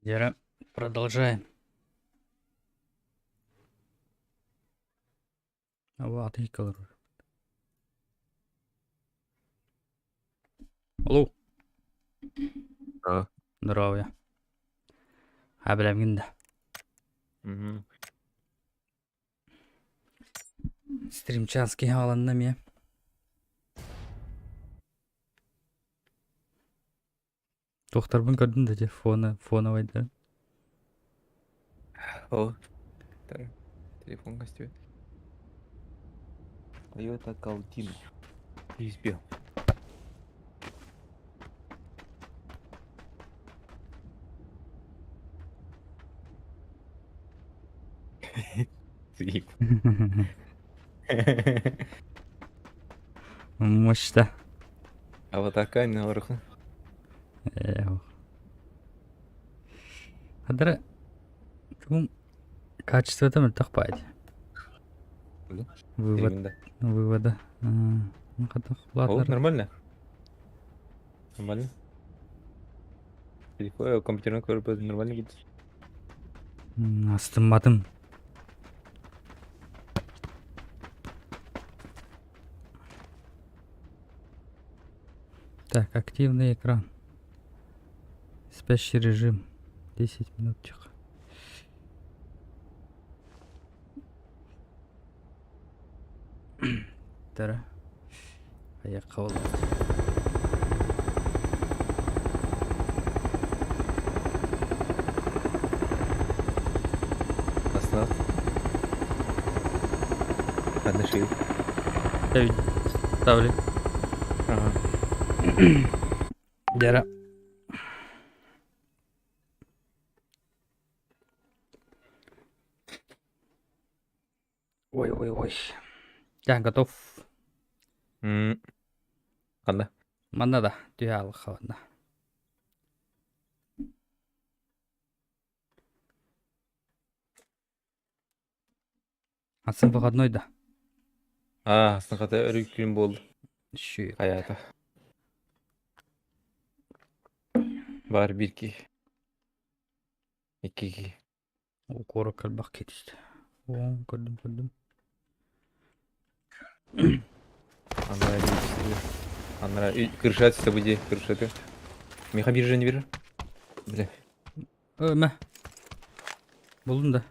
Вера, продолжаем. Алло. А. Здорово. А билэмҥин да. Мгм. Стримчанский хааланна эмиэ. Туохтарбын көрдүм да дьэ фона фоновайдарын. О, так, телефон гостевой. Toyota Caldina. Избил. Съеб. Мощта. Аватарка не орхон. Хадара тугум качествота мөлтөх баайд. Вывод вывода. О, нормально. Нормально. Телефон, компьютерный көрбөт нормально будет. Астымматым. Так, активный экран. Спящий режим. 10 минут тихо. Тара. Аяққа Остановка. Одна Ставлю. Ага. Дера. Ой, ой, ой. Я готов. Ханна? Манна да, түһэ алхаланна. Атын выходной да. Аа, сахата өрүккүн буол. Ши. Хайаата. Бар биир киһи. Икки киһи. О, куоракка элбэх киһи О, көрдүм, көрдүм. Анара Анара крыша отсюда буди, крыша ты. Миха биржа не биржа. Бля. Мә. Булдум да.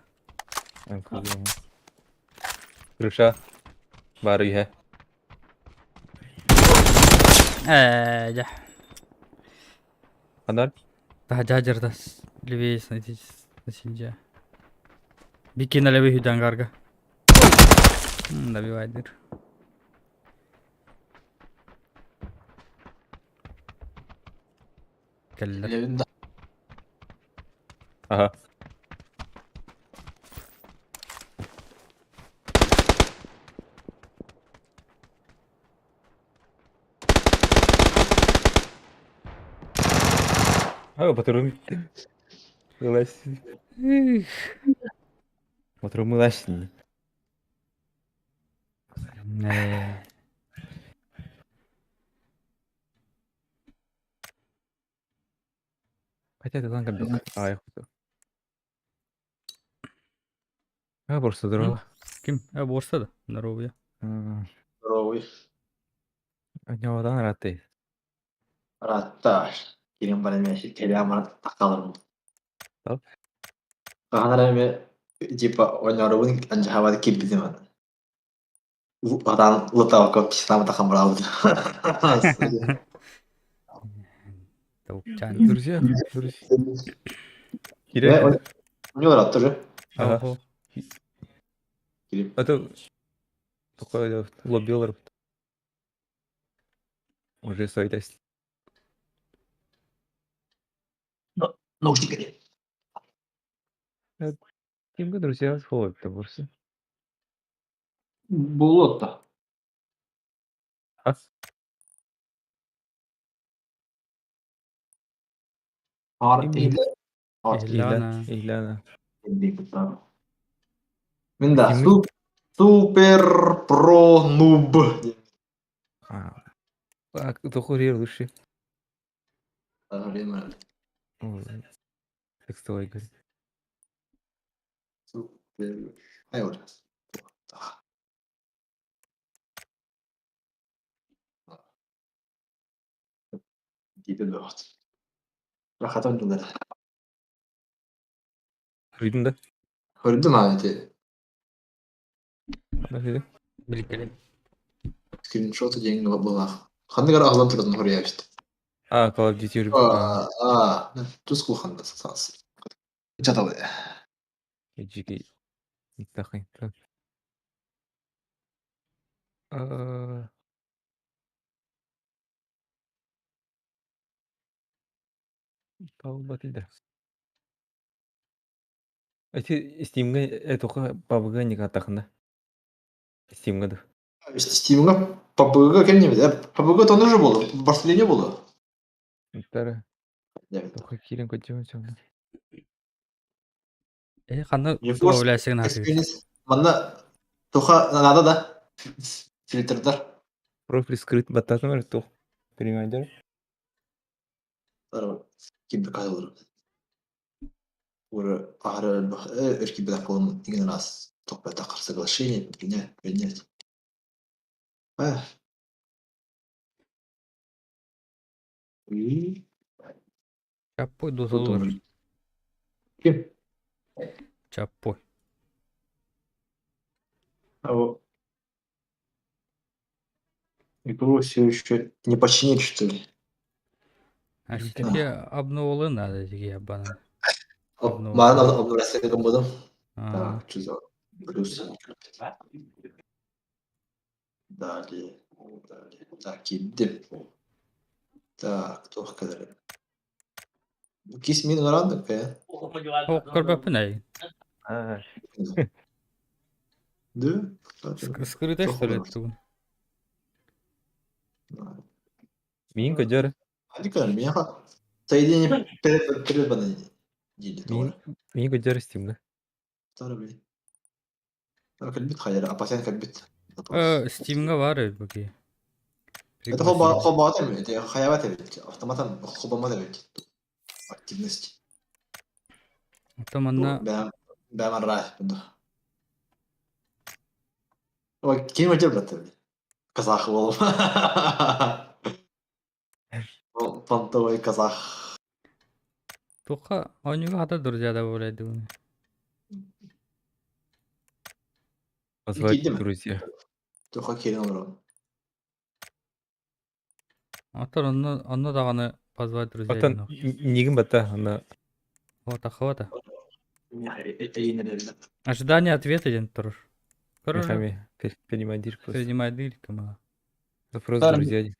Крыша. Бар үйе. Ээ, дьэ. Анар? Таһдьа дьардас левее синджа. Бикин левый хүдангарга. Добивайдыр. Кэллэр. Ага. А, патрон. Вылазь. Патрон вылазь. Хотя это танк А, я хуй. А, просто здорово. Ким? А, борса да. Здорово. Здоровый. Аньодан раты. Ратташ. Кирен баран мен телеамар такалырмын. Топ. Хаһан эми типа ойнооробун анжахабады кирбитим Атаан лытабакка писаама барабыт. Друзья, друзья. Кирен. У него рад тоже. Ага. Это такой лоббилер. Уже совет. Наушники. Кимге друзья сховать просто. Болот. А? Иляна. Иляна. Мин да, супер про нуб. А, только лучше. Текстовой говорит. Айор. Диде бөҕөт. Рахатан дунар. Көрдүн да? Көрдүм аа ити. Бахыды. Биликкелин. Скриншот диэҥ былаах. Ханнык эрэ аһылан турарын хоруйа эбит. А, Call of Duty. Аа, аа, тус куханда саас. Чаталы. Жики. Тахай. А, Талбатыда. Эти Steam'га этоха PUBG никатахна. Steam'га да. Steam'га PUBG кэлнибит. PUBG тону же было. Барселоне было. Тара. Тоха кирен көтүм сөҥ. Э, ханна GeForce добавляйсың хатыыр. Experience. Манна туха надо да фильтрдар. Профиль скрыт баттатым тух. Перемайдер. Ким кадыр. Ура ахара өрки бедак болым деген раз тохпа соглашение принять принять. А. Чаппой досулар. Ким? Чаппой. А Игру все еще не починить, что ли? А все-таки обновлы надо, я банан. Маған обновляться будем. Так, что за плюс? Далее, далее. Так, киддим. Так, туох кэлэр. Кис мин ырандык э? Көрбөппүн ай. Да? Скрытай, что ли, тугун? Мин көдөр. Андикалар мияха соединение прервано диили Мин мин көдөр Steam'га. Второй, блин. Кэлбит хайара, опасен кэлбит. Steam'га бар буки. Это холба холбаат эбит, хаябат эбит, автоматом холбамат эбит. Активность. Таманна Бэм бэм арай бу. Ой, ким өтөр баттыр. Казах болом. Понтовый казах. Тоха оонньууга хата друзья добавляйдыбын. Позвать Киирдим. друзья. Тоха киирэн олорон. Оттон онно онно даҕаны позвать друзья Оттон диэн нигин батта ана Хвата, хвата. Ожидание ответа диэн турар. Көрөр Михами перемандир просто. принимай кама. Запрос Тарм. друзья.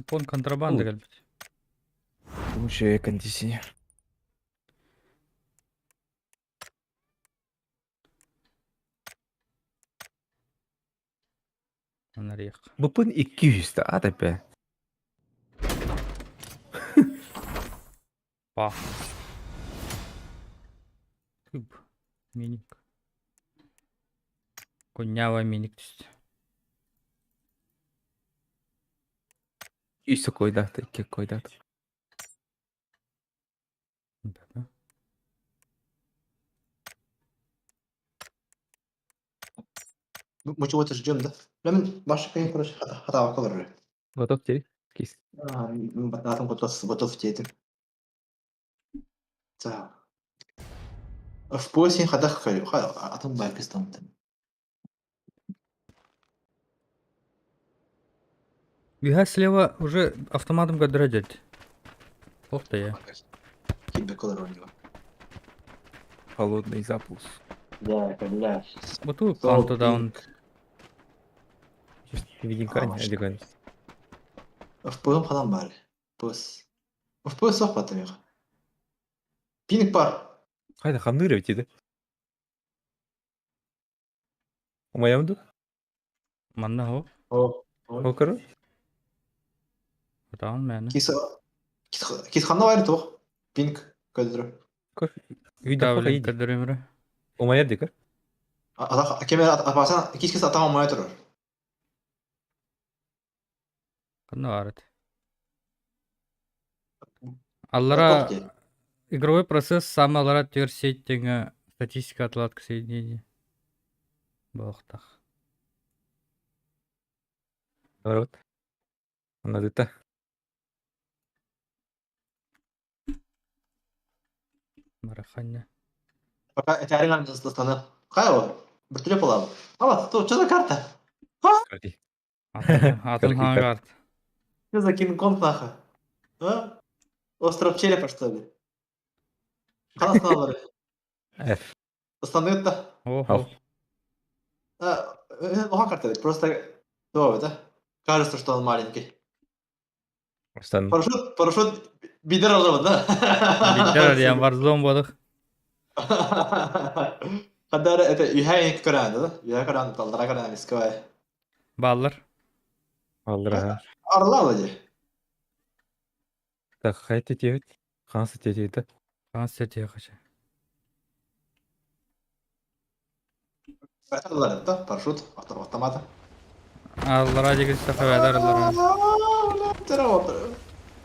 Купон контрабанды кэлбит. Лучшая кондиционер. Анарыйах. Бупын 200 АТП. Па. Күп. Миник. Куннява миник түстэ. Үс койдахты, икки койдахты. Да. Мы чего-то ждем, да? Лемон, баш кайын короче, хата колор. Готов теперь? Кис. Батнатым готов, готов дети. Так. В поиске хадах хаю, атом байкистан. Бега слева уже автоматом гадрадет. Ох ты я. Кибе колор у него. Холодный запуск. Да, бля. Буту count down. Видикань, А, одигань. В пылом ханам бар. Пус. В пылс ох батамих. Пинг пар. Хайда хамныр ведь да? Умайам ду? Манна хо. О, Ол көрөр. Отаан мээнэ. Кис кис ханна бар туох? Пинг көдөрө. Көр. Үйдө Тавлин хайди. көдөрүмрө. Умайар ди көр. Ата кеме атпасан кис кис атаң умая турар. Ханна бар эт. Аллара игровой процесс сам аллара түөр сеть тэҥэ статистика отладка соединения. Буолуохтаах. Барабыт. Анадыта. Мараханна. Пока этээриң станы. Кай ол? Биртүле болабы. Ала, то что за карта? Карти. Атын хангард. Что за Кинг-Конг нахуй? А? Остров черепа, что ли? Ханасын F. Станет-то. Охо. Оха карта ведь, просто... То, да? Кажется, что он маленький. Стан. Парашют, парашют, бидер алабы, да? Бидер диэн Warzone буолух. Хаддар это үһэ көрән, да? Үһэ көрән, талдара көрән, искай. Баллар. Аллара. Арла ди. Так, хайты тиэбит. Хансы тиэбит. Ханс тиэ хача. Аллар, да? Парашют, автомата. Аллара дигил сахабадар аллара.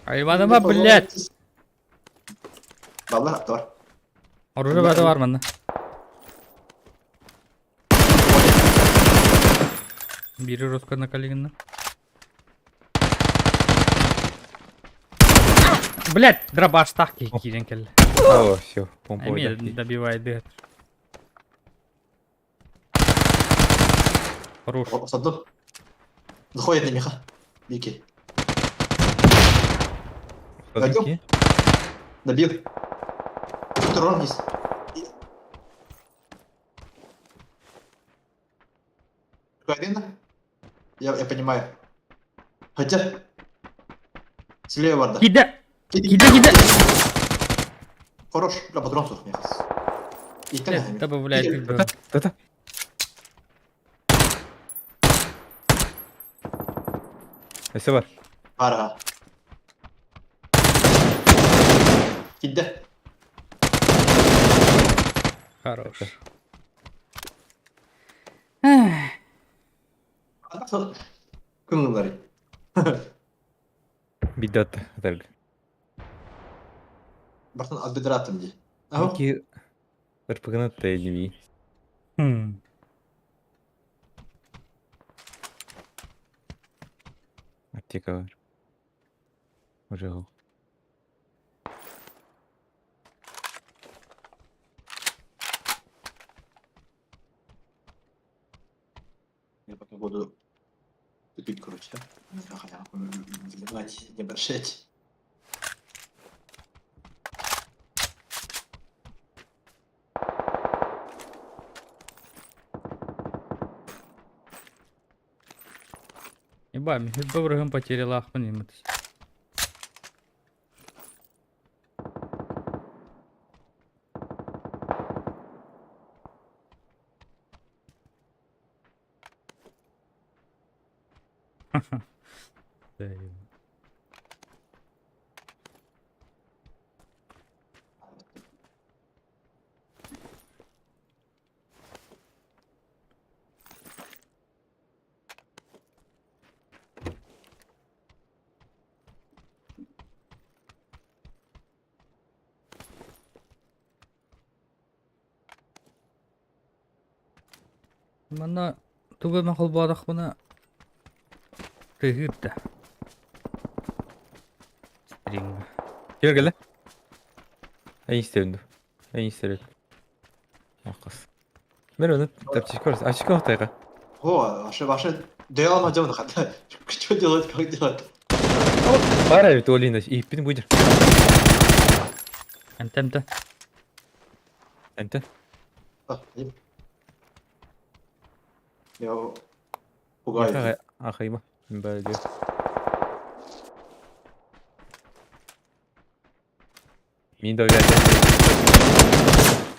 Айваныма, Айваныма, блядь. Баллар, бар. Оружие бада бар манна. Бири русска на Калинина. Блядь, дробаш так кирен кел. О, все, помпа. Эми добивает дыхат. Хорош. Садым. Заходит на меха. Вики. Добил. Второй вниз. Один? Я понимаю. Хотя... Слева, да. Киде! Киде, киде! Хорош, бля, патрон сух меха. И Добавляет. Да-да. Өссө бар. Бар Киде. Хорош. Күн Бидат атарга. Бартан отбедратым ди. Ага. Ки РПГ-ны тедиви. Аптека бар. Уже гол. Я пока буду тупить, короче. Заливать, не обращать. Еба, мен бұрғын потеряла ақпын емет. Манна тугу махал буадахпына тыһыытта. Стринг. Кер келе. Ай истеринду. Ай истерин. Акыс. Мен оны тапчик көрс. Ачык октайга. О, вообще, вообще, да я делать хотя. Что делать, как делать? Бара бит олина. Иппин будер. Энтемте. Энте. Я пугаю. Ахайма. Бәле. Мин да уйлады.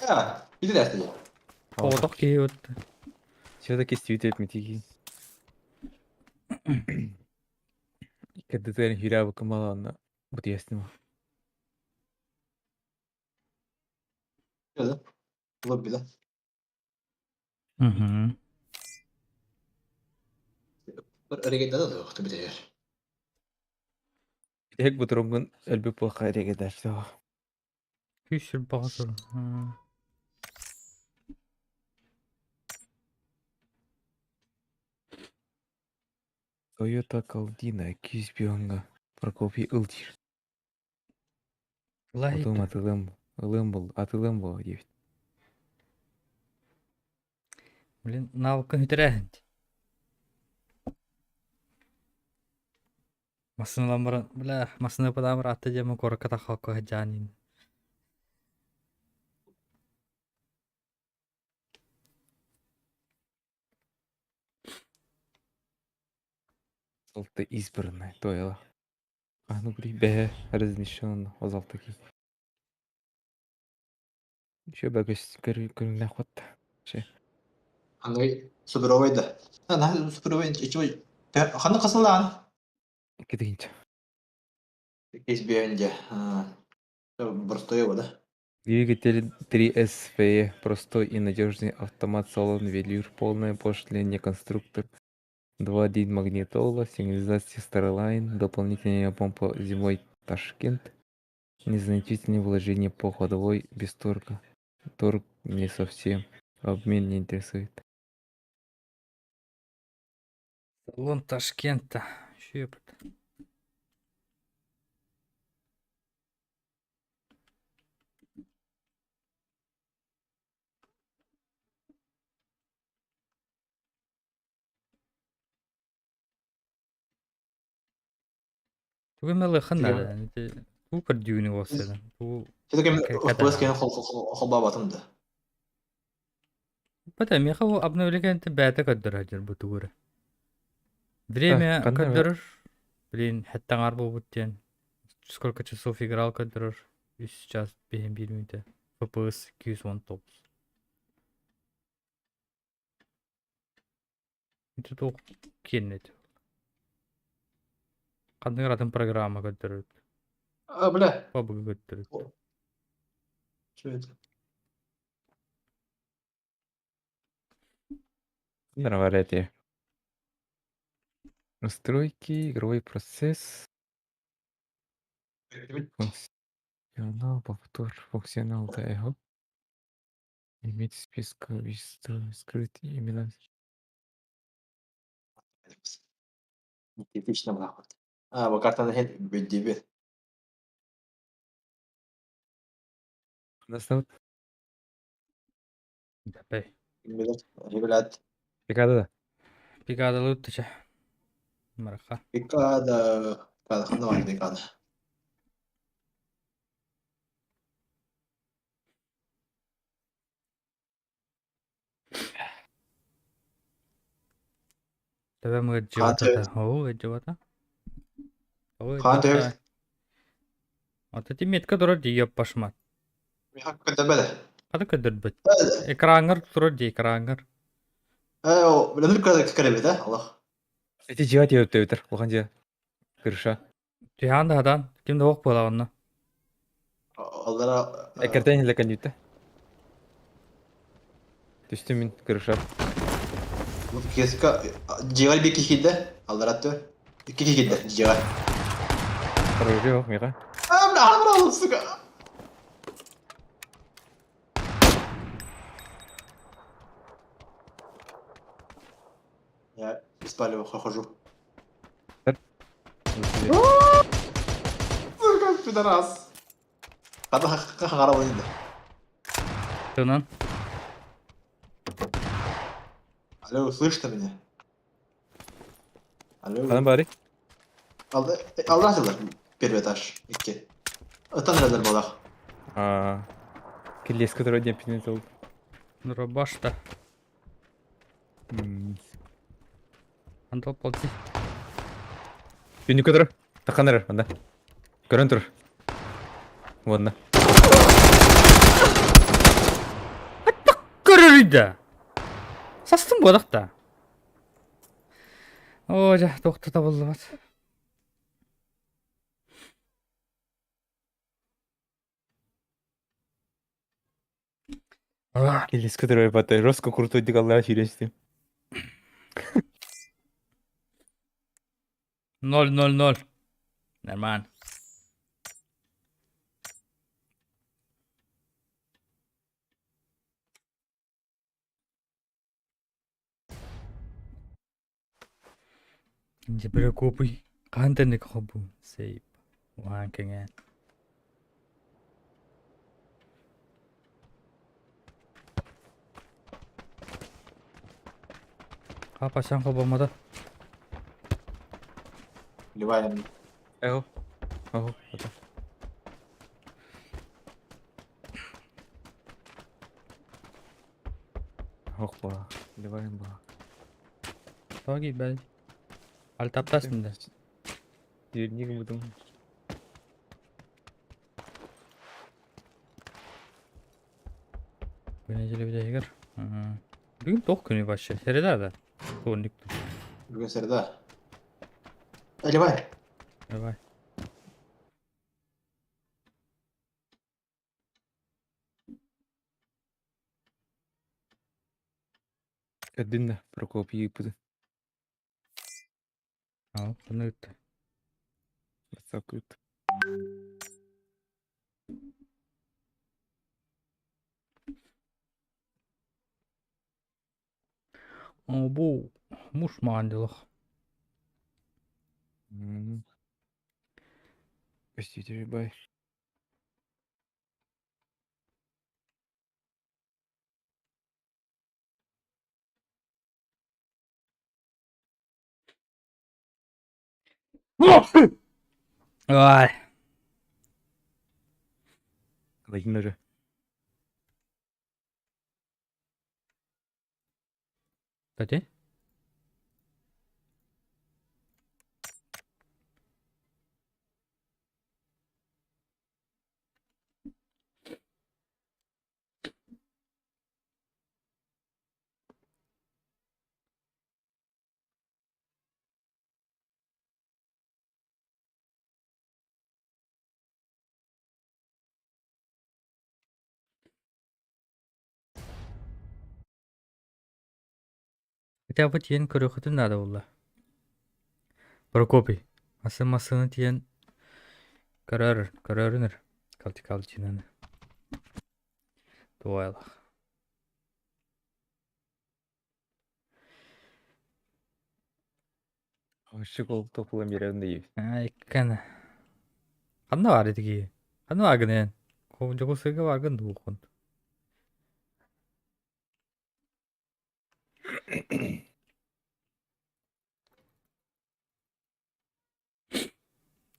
А, иди дәсте. Оғдақ кейіп өтті. Все-таки стүүтэ митиги. Кырдытыгар хирабыкым балаанна бутуястым. Да? Лобби, да? Угу. Регенда да туох бүтэр. Бүтэһик бутуруҥҥун өлбүт буолха эрэгедэр. Күүс баҕа сыл. Toyota Caldina 200 Прокопий ыл диир. Лайт. Отум атылыам, ылыам бол, атылыам буо диэбит. Блин, навыкын үтэрээһин. Массыыналан баран, бля, массыына пытаамыр атта диэмэ куоракка таххалка сылдьаан Золото избранное, тойло. А ну бри, бэһэ размещен озалтаки. Еще бөгөс көрүҥнээх хот. Ше. Аны суперовой да. На суперовой ничего. Ханна касылаан? Китинча. Избиэнде. Простой да. Двигатель 3СВ, простой и надежный автомат салон велюр, полное пошление конструктор, 2.1 магнитола, сигнализация Starline, дополнительная помпа зимой Ташкент, незначительные вложения по ходовой без торга. Торг не совсем, обмен не интересует. Салон Ташкента. Щепот. Тугу эмэ наада. Тугу көрдүүнү уопсайынан. Тугу Все-таки FPS кэлэн холбообатым да. Бата миэхэ бу обновление бэйэтэ көрдөрөр бу тугу эрэ. Время көрдөрөр. Блин, хэттэ аҥаар буолбут диэн. Сколько часов играл көрдөрөр. Үс час биһин биир мүнүүтэ. FPS 219. Ити туох киэннэт. Ханнык атын программа көрдөрөр. А, бля. Бабыгы көрдөрөр. Что это? Нравится. Настройки, игровой процесс. Функционал, повтор, функционал, да, эго. Иметь списка веществ, скрыть имена. Типично нахуй. А, бу картаны хен бүддүбүт. Нас зовут Бэй. Ребят, Бригада, да. Бригадалыы тыча. Мараха. бригада, бригада, ханна бар бригада. Төбөм ыалдьыбата. Оо, ыалдьыбата. Оо, Хаан ыалдьыбата. Ата ти метка турар дии башмат. Көтөбөдө. Хата көрдөрбүт. Экраҥҥар турар дии, экраҥҥар. Ээ, билэнир кэлэбит ээ, олох. Эти дьиэ диэбит улахан дьиэ. Крыша. Түһээн да хатаан, ким да суох буолар онно. Аллара Эккиртэн иһиллэ кэлбитэ. Түстүм мин крыша. Кеска дьиэҕэр биир киһи киирдэ, алларатты. Икки киһи киирдэ дьиэҕэр. Оружие миэхэ. А, бля, бля, сука. Я из палева хожу. Сука, пидорас. Хата хаҥара инде. Тынан. Алло, слышите меня? Алло. Ханан баарый? Алды, алды атылар. Первый этаж. Икки. Ытан эрэллэр буолах. Аа. Киллиэскэ турар диэн пинин тыл. Рубашта. Антал полти. Түннүккэ турар. Таххан эрэр, анда. Көрөн тур. Уонна. Көрөрүй да. Састым буолах да. Оо, дьэ, туох да табыллыбат. Келеске турар Роско крутой аллара сүүрэстим. 0-0-0. Нормально. Дьэ Прокопий хаһан тэнник хоббун сейп уһаан кэҥээн Хапасан холбоммото Ливаем. Эho. Оһо. Ото. Хохпа. Ливаем ба. Тоҕо киирбэт Альтаптасын да Дневник бутум. Бу нэдиэлэ бүтэһигэр Бүгүн туох күнүй вообще? Среда да? Вторник. Бүгүн среда. Давай. Давай. Көрдүн да Прокопий ыыппытын. Ал, ханна ыытта? Ватсапка ыытта. О, бу муж маҕан дьолох. М. Көстүүтэ бай. Ой. Владимир. Кстати. Хотя бы тиийэн көрүөххүтүн наада буолла. Прокопий, асы массыына тиийэн көрөөр, көрөөрүн эр Калтикалчинаны. Туойлах. Щекол топулан биэрэн да Иккэн. Ханна баар итигии? Ханна бааргын эн? Дьокуускайга бааргын дуу хон?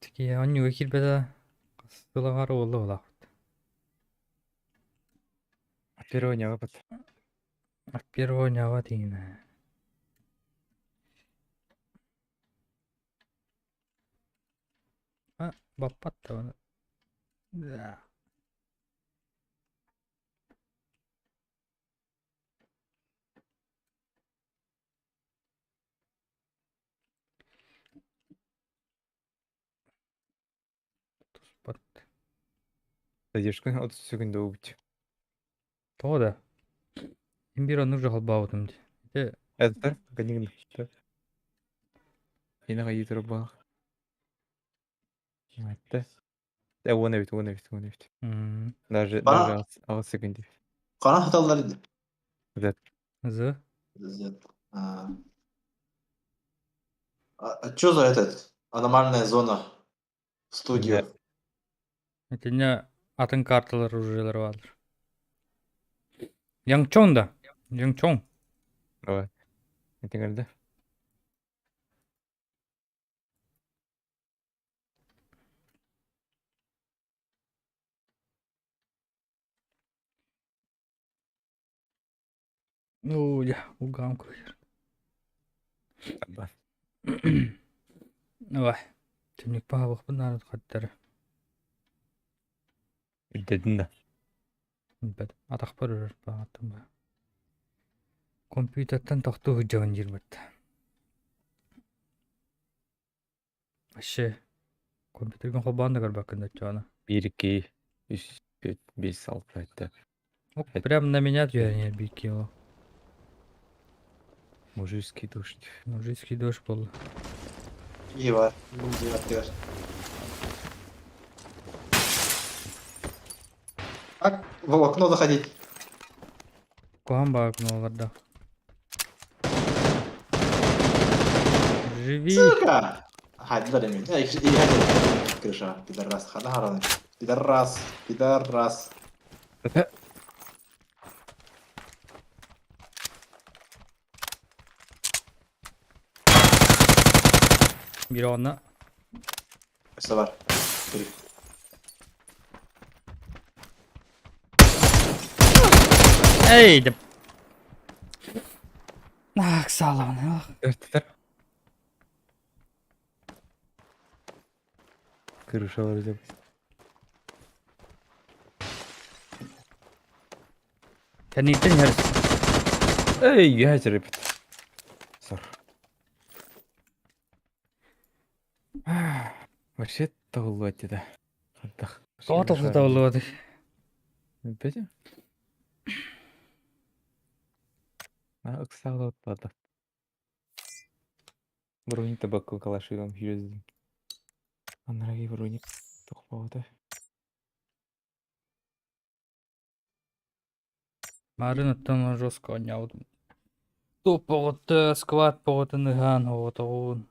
Тикии онньуга киирбэтэ хас сылаҕар уолла буолаахпыт. Первого ньаҕапыт. От первого ньаҕа тиҥинэ. А, баппат даҕаны. Да. Туспат. Задержка 30 секунд убить. Тоҕо да? Мин биир оннук же холбообутум дии. Ити Это книгна. Инага ютуб. Это. Уон эбит, уон эбит, уон эбит. Даже Хана даже 6 секунд. хана хаталлар ди. Z. З. Z. А, а что за этот? Аномальная зона в студию. Итиннэ атын карталар оружиелар бааллар. Янгчон да? Янгчон. Давай. Это говорит, Ну, я угам кыйыр. да? Давай. Түнүк баабыкпын нарыт хаттары. Дедин да. Билбэт. Атахпар үрэр баҕаттым ба. Компьютертан тохтуу сылдьабын диир бытта. Вообще компьютерга холбоон да көрбөккүн да оччоҕуна. Биир, икки, үс, түөрт, биэс, алта, сэттэ. Прям на меня түһэн биир кило. Мужицкий дождь. Мужицкий дождь буолла. Киһи бар. Бу дьиэ аттыгар. Как в окно заходить? Куһаҕан баҕа окноларда. Живи! Сука! Ага, ремень. Крыша, пидорас, хана хараны. Пидорас, пидорас. Биир онно. Өссө бар. Эй, деп. Ах, саламын, ах. Өртүтэр. Крышалар деп. Кэнниттэн иһэр. Эй, үөһэ чырыппыт. Сор. Вообще табыллыбат деді. Хантах. Тоҕо тохсу табыллыбатый? Билбэтим. А, ыксаалабыт Броник табакка калашыгам жүрөздүм. Анараги броник тохпоото. Марын оттон жестко оонньообутум. Туох боҕотто, сквад боҕотун ыһаан оҕотоҕун.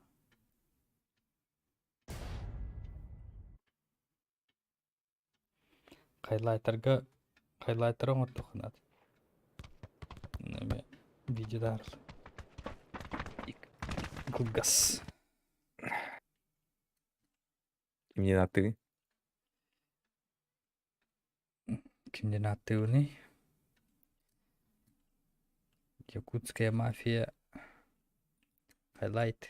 Хайлайтарга хайлайтары оҥордоххуна эме видео Кылгас. Кимнин ааттыгый? Кимнин ааттыыбыный? Якутская мафия хайлайт.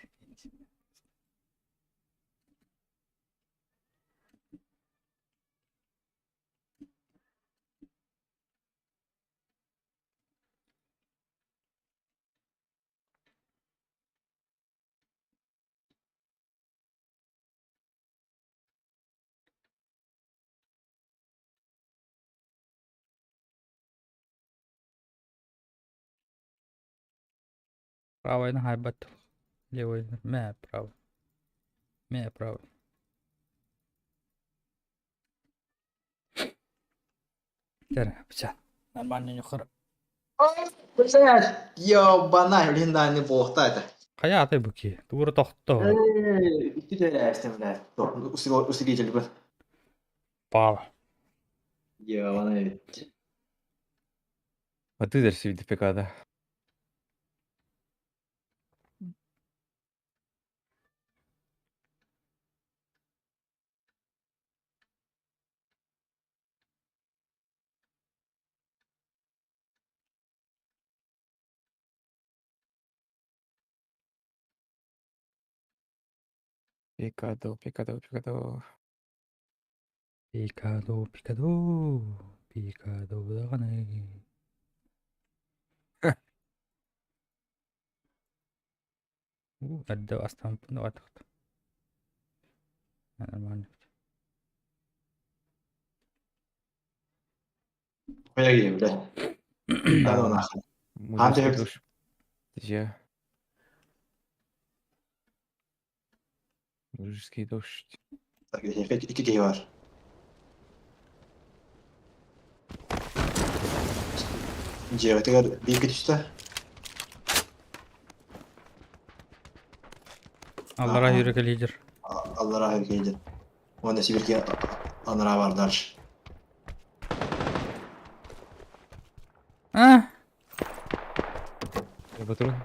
Правый хайбат. Левый мэ правый. Мэ правый. Тэр быча. Нормально нюхар. Блядь, ёбана, легендарный бог, это. Хайа атай буки. Тура тохто. Эй, ты блядь. Усилитель, блядь. Пала. Ёбана ведь. А ты дальше види ПК, Пикадо, пикадо, пикадо. Пикадо, пикадо. Пикадо даҕаны. Эрдэ астаммыппын да Нормально. Хуя блядь. Да ну нахуй. Мужицкий душ. Я. Мужицкий дождь. Так, икки киһи бар. Дьиэҕитигэр бииргэ түстэ. Аллараа жүрөкө лидер. Аллараа жүрөкө лидер. Уонна сибиргэ анараа бар дальше. А? Я патрон.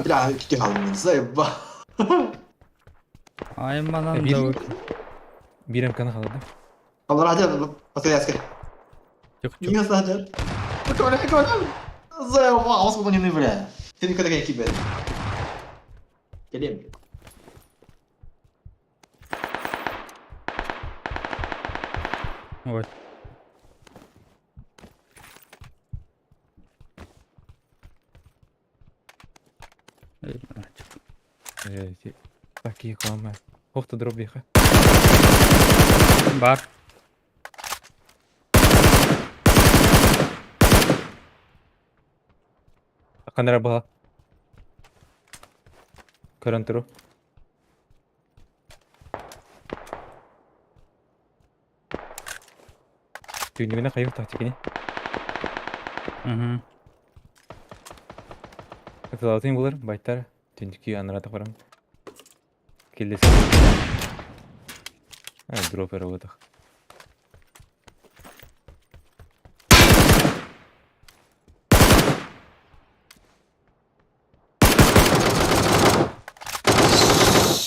Бля, икки хаалым заеба. Айманан да Биир МК-ны хаалла. Аллараа дьэ постоянскай. Не знаю. Заеба, не бля. Ты никогда не кибер. Кэлиэм. Вот. Такие кламы. Ох ты дробиха. Бар. Ханара баха. Көрөн туру. Түүнүгүнэ хайыы тахчыкини. Угу. Ытылаатын булар байтар түндүкү анарата барам. Киллесин. А, дроп работах.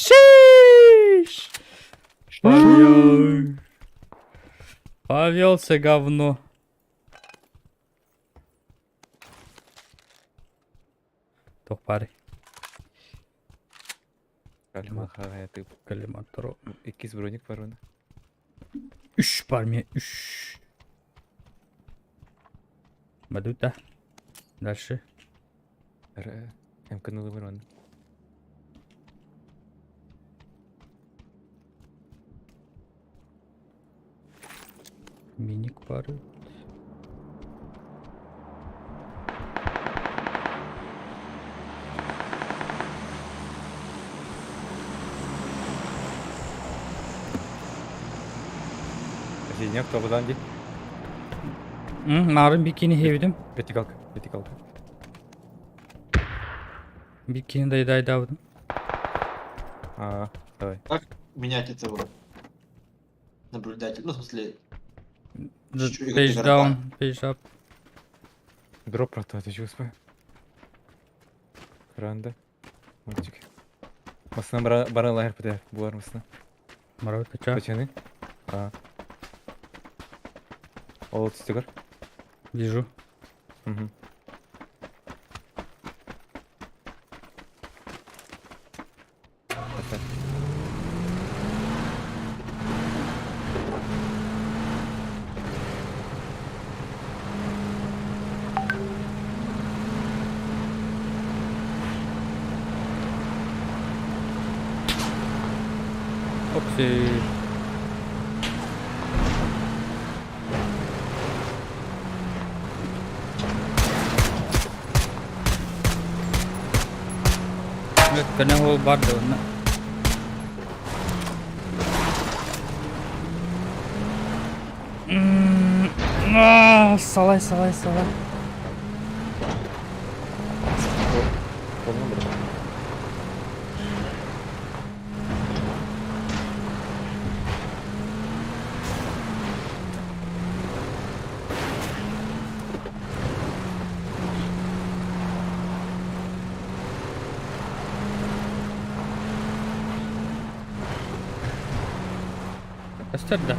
Шиш! Повел. Повелся говно. Туох баарый? Коллиматор. Иккис броник бар уна. Үш бар мен, үш. Бадута. Дальше. МК-ны бар уна. Миник бар. Сиднек тобудан ди. Нарын бикини хевдим. Вертикалка, вертикалка. Бикини дайдайдабыдым. А, давай. Как менять этого наблюдателя? Ну, в смысле, Чуть-чуть Page игрока. down, page up. Дроп прототы чувствую. Кранда. Мультик. Масына бара бара лайр бітер. Булар масына. Марат ча. Почаны. А. Ол түстігір. Вижу. Угу. Опси. Кene hol бар да онна. Салай, салай, салай. Қолынан бір. Көстөр да.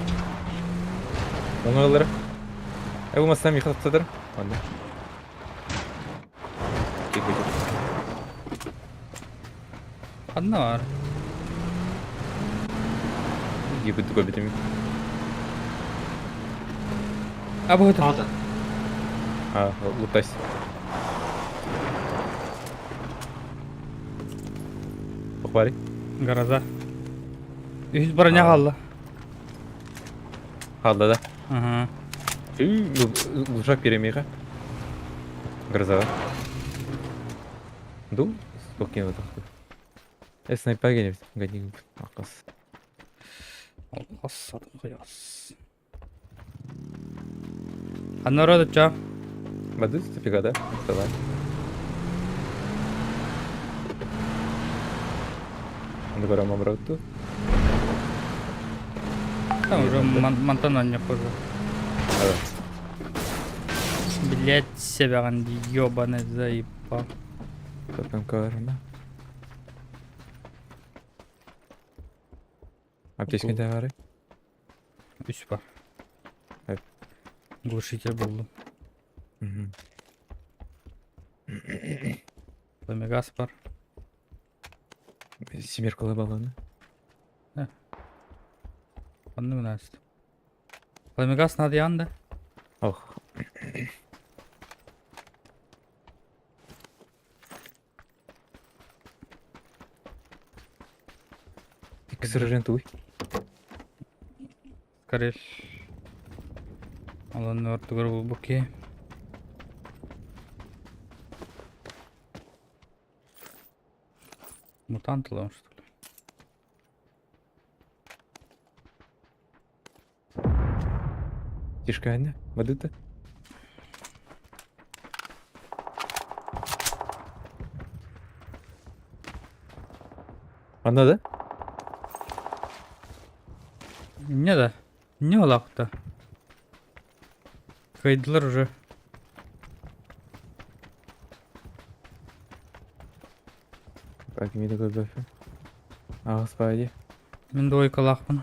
Оңайлары. Ә болмаса Михаил Цедр. Анда. Ханна бар. Гибит гобитами. А бу это. Вот он. А, лутайся. Похвали. Гроза. Үс броня қалды. Қалды да. Ага. Лучшак перемеха. Гроза. Ду? Спокойно вот так. Снайпер генеп, гадник. Акас. Аллах қояс. Ханна ча. Баду тупика, да? Давай. Андагора мабрату. Там уже Монтана не хожу. Блять, себя ёбаный заебал. ППМК да? Аптечка да Үс бар. Глушитель булдум. Угу. Омегас бар. Семеркалы баллоны. Онны мына Омегас надо янда. Ох. Сырыжын туй. Скорее. Алан ортугар булбуки. Мутант он что ли? Тишкайна, Мадыта. Она да? Не да. Не олақта. Кайдылар уже. Так, мида көрбөппүн. Аҕыс баайы. Мин двойкалаахпын.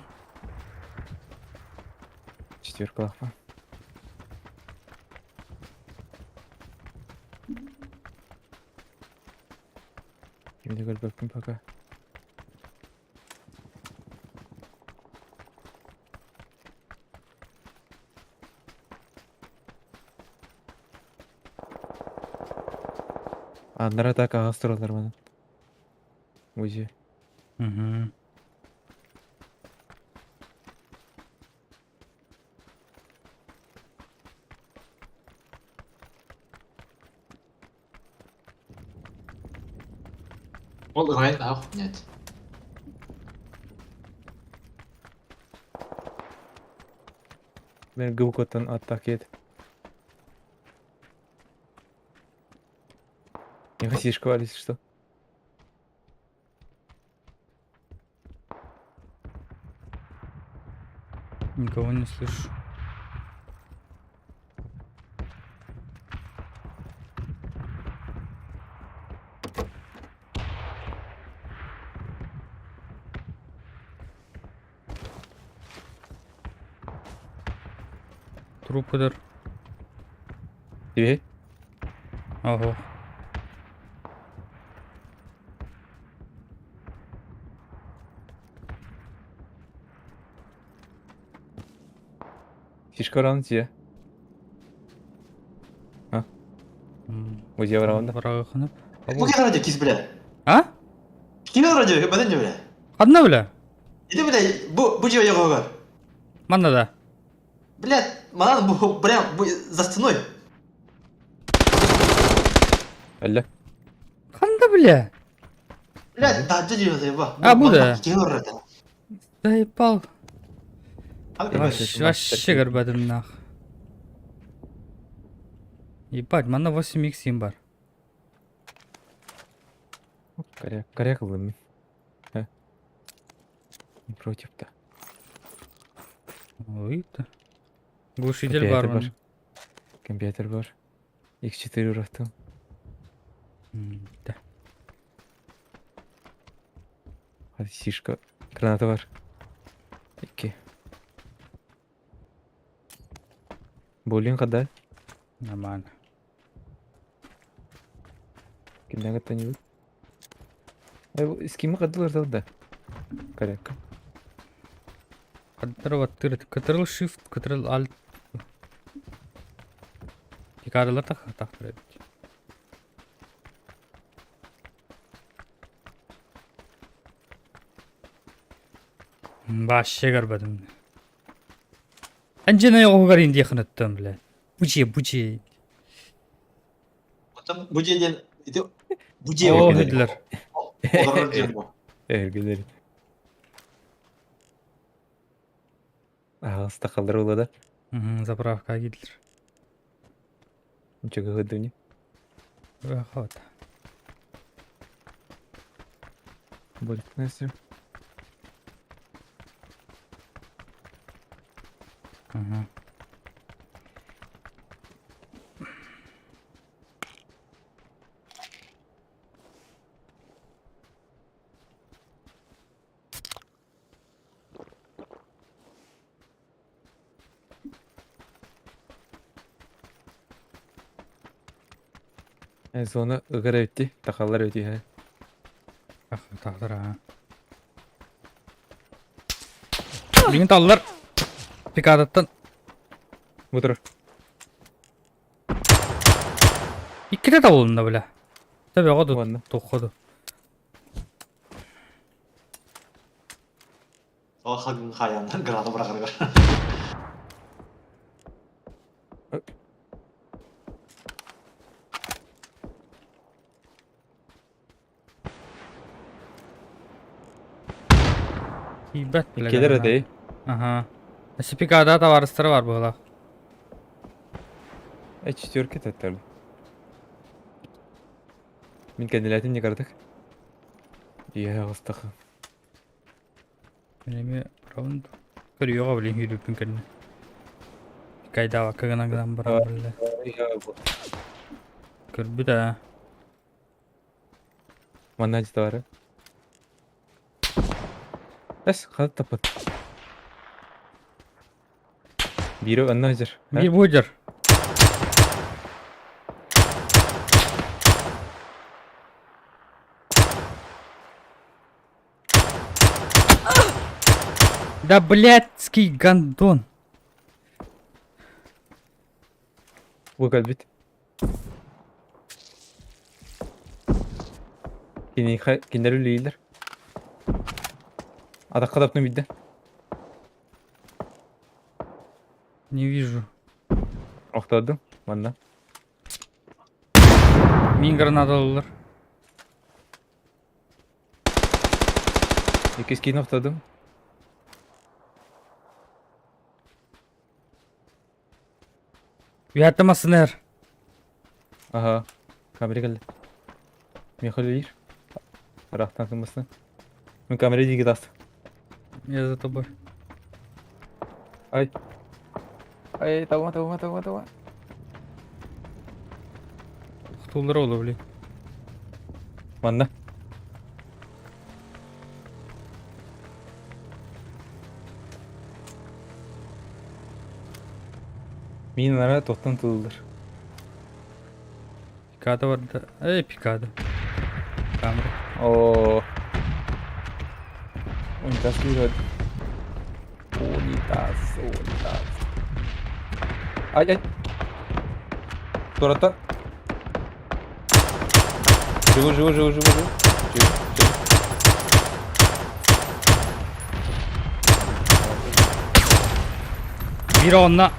Четверкалаахпын. Мида көрбөппүн пока. Аннара так аҕас тураллар манан. Узи. Угу. Ол ырайын ах, нет. Мен губкоттан аттак ет. Не хотишь валить, что? Никого не слышу. Трупыдыр. Тебе? Ого. Фишка раунд тебе. Где раунда? Врагы Бу кем радио кис бля? А? Ким радио? Баден не бля? Ханна бля? Иди бля, бу бу жио його. Манна да. Бля, манан бу прям бу за стеной. Алла. Ханна бля? Бля, да жио заеба. А, бу да. Ким радио? Заебал. Вообще Вообще көрбөдүм нах. Ебать, манна 8x им бар. Коряк, коряк ылым. Не против-то. Ой, да. Глушитель бар. Компьютер бар. Компьютер бар. X4 урахтым. Да. Hadi сишка. Граната бар. Икки. Болин када? Нормально. Кимден каттан юбут? Ай, скими кадылар да. Коряк. Кадыр баттыр. Ctrl Shift, Ctrl Alt. Тикарылар так тактыр эбит. Вообще көрбөдүм. Анжена йогугар инди хыныттым, бля. Буче, буче. Потом бу ден иди бу же О, хедлер. Олар ден бу. Эргелер. Ағыс тақалдар ола да. Заправка кидлер. Ничего көдүнү. Хот. Болит нәрсе. Ага. Зона ыгыр өтти, тақалар өтти. Ах, тақтыр, а. Билген таллар. Пикадаттан. Мутыр. Икките табылында, бля. Төбе году. Ладно. Тоқоду. Ол хагын хайааннар граната быраҕарыгар. Тиийбэт бile Иккилэр граната. этэй. Аха. Спикада табаарыстара бар быһыылаах. Э четверка тэттэрбит. Мин кэннилээтим никардык. Ийэ аҕыстаха. Мин эмиэ раунд көрүөҕэ блин сүүрбүппүн кэннэ. Кайдаабакка гынан гынан баран биллэ. Көрбүт аа. Манна дьита Эс, хата таппат. Биири онно сылдьар. Биир буодьар. Да блядский гондон. Бу кэлбит. Киниэхэ кинилэр үлэлииллэр. Атахха таптым биирдэ. Не вижу. Охтордум манна. Мин гранаталылар. Иккис киин охтордум. Үһэттэ массыына эр. Аха. Камера кэллэ. Миэхэ үлэлиир. Ыраахтан сыммысына. Мин камера диэки таҕыстым. Я за тобой. Ай. Ай, табыма, табыма, табыма, табыма. Тохтууллара буолуо, блин. Манна. Мин ара тохтон тылылар. Пикада барда. Эй, пикада. Камера. Оо. Унитаз киирэр. Унитаз, унитаз. Ай, ай. Турата. Живу, живу, живу, живу, живу. Живу, живу. Биир онно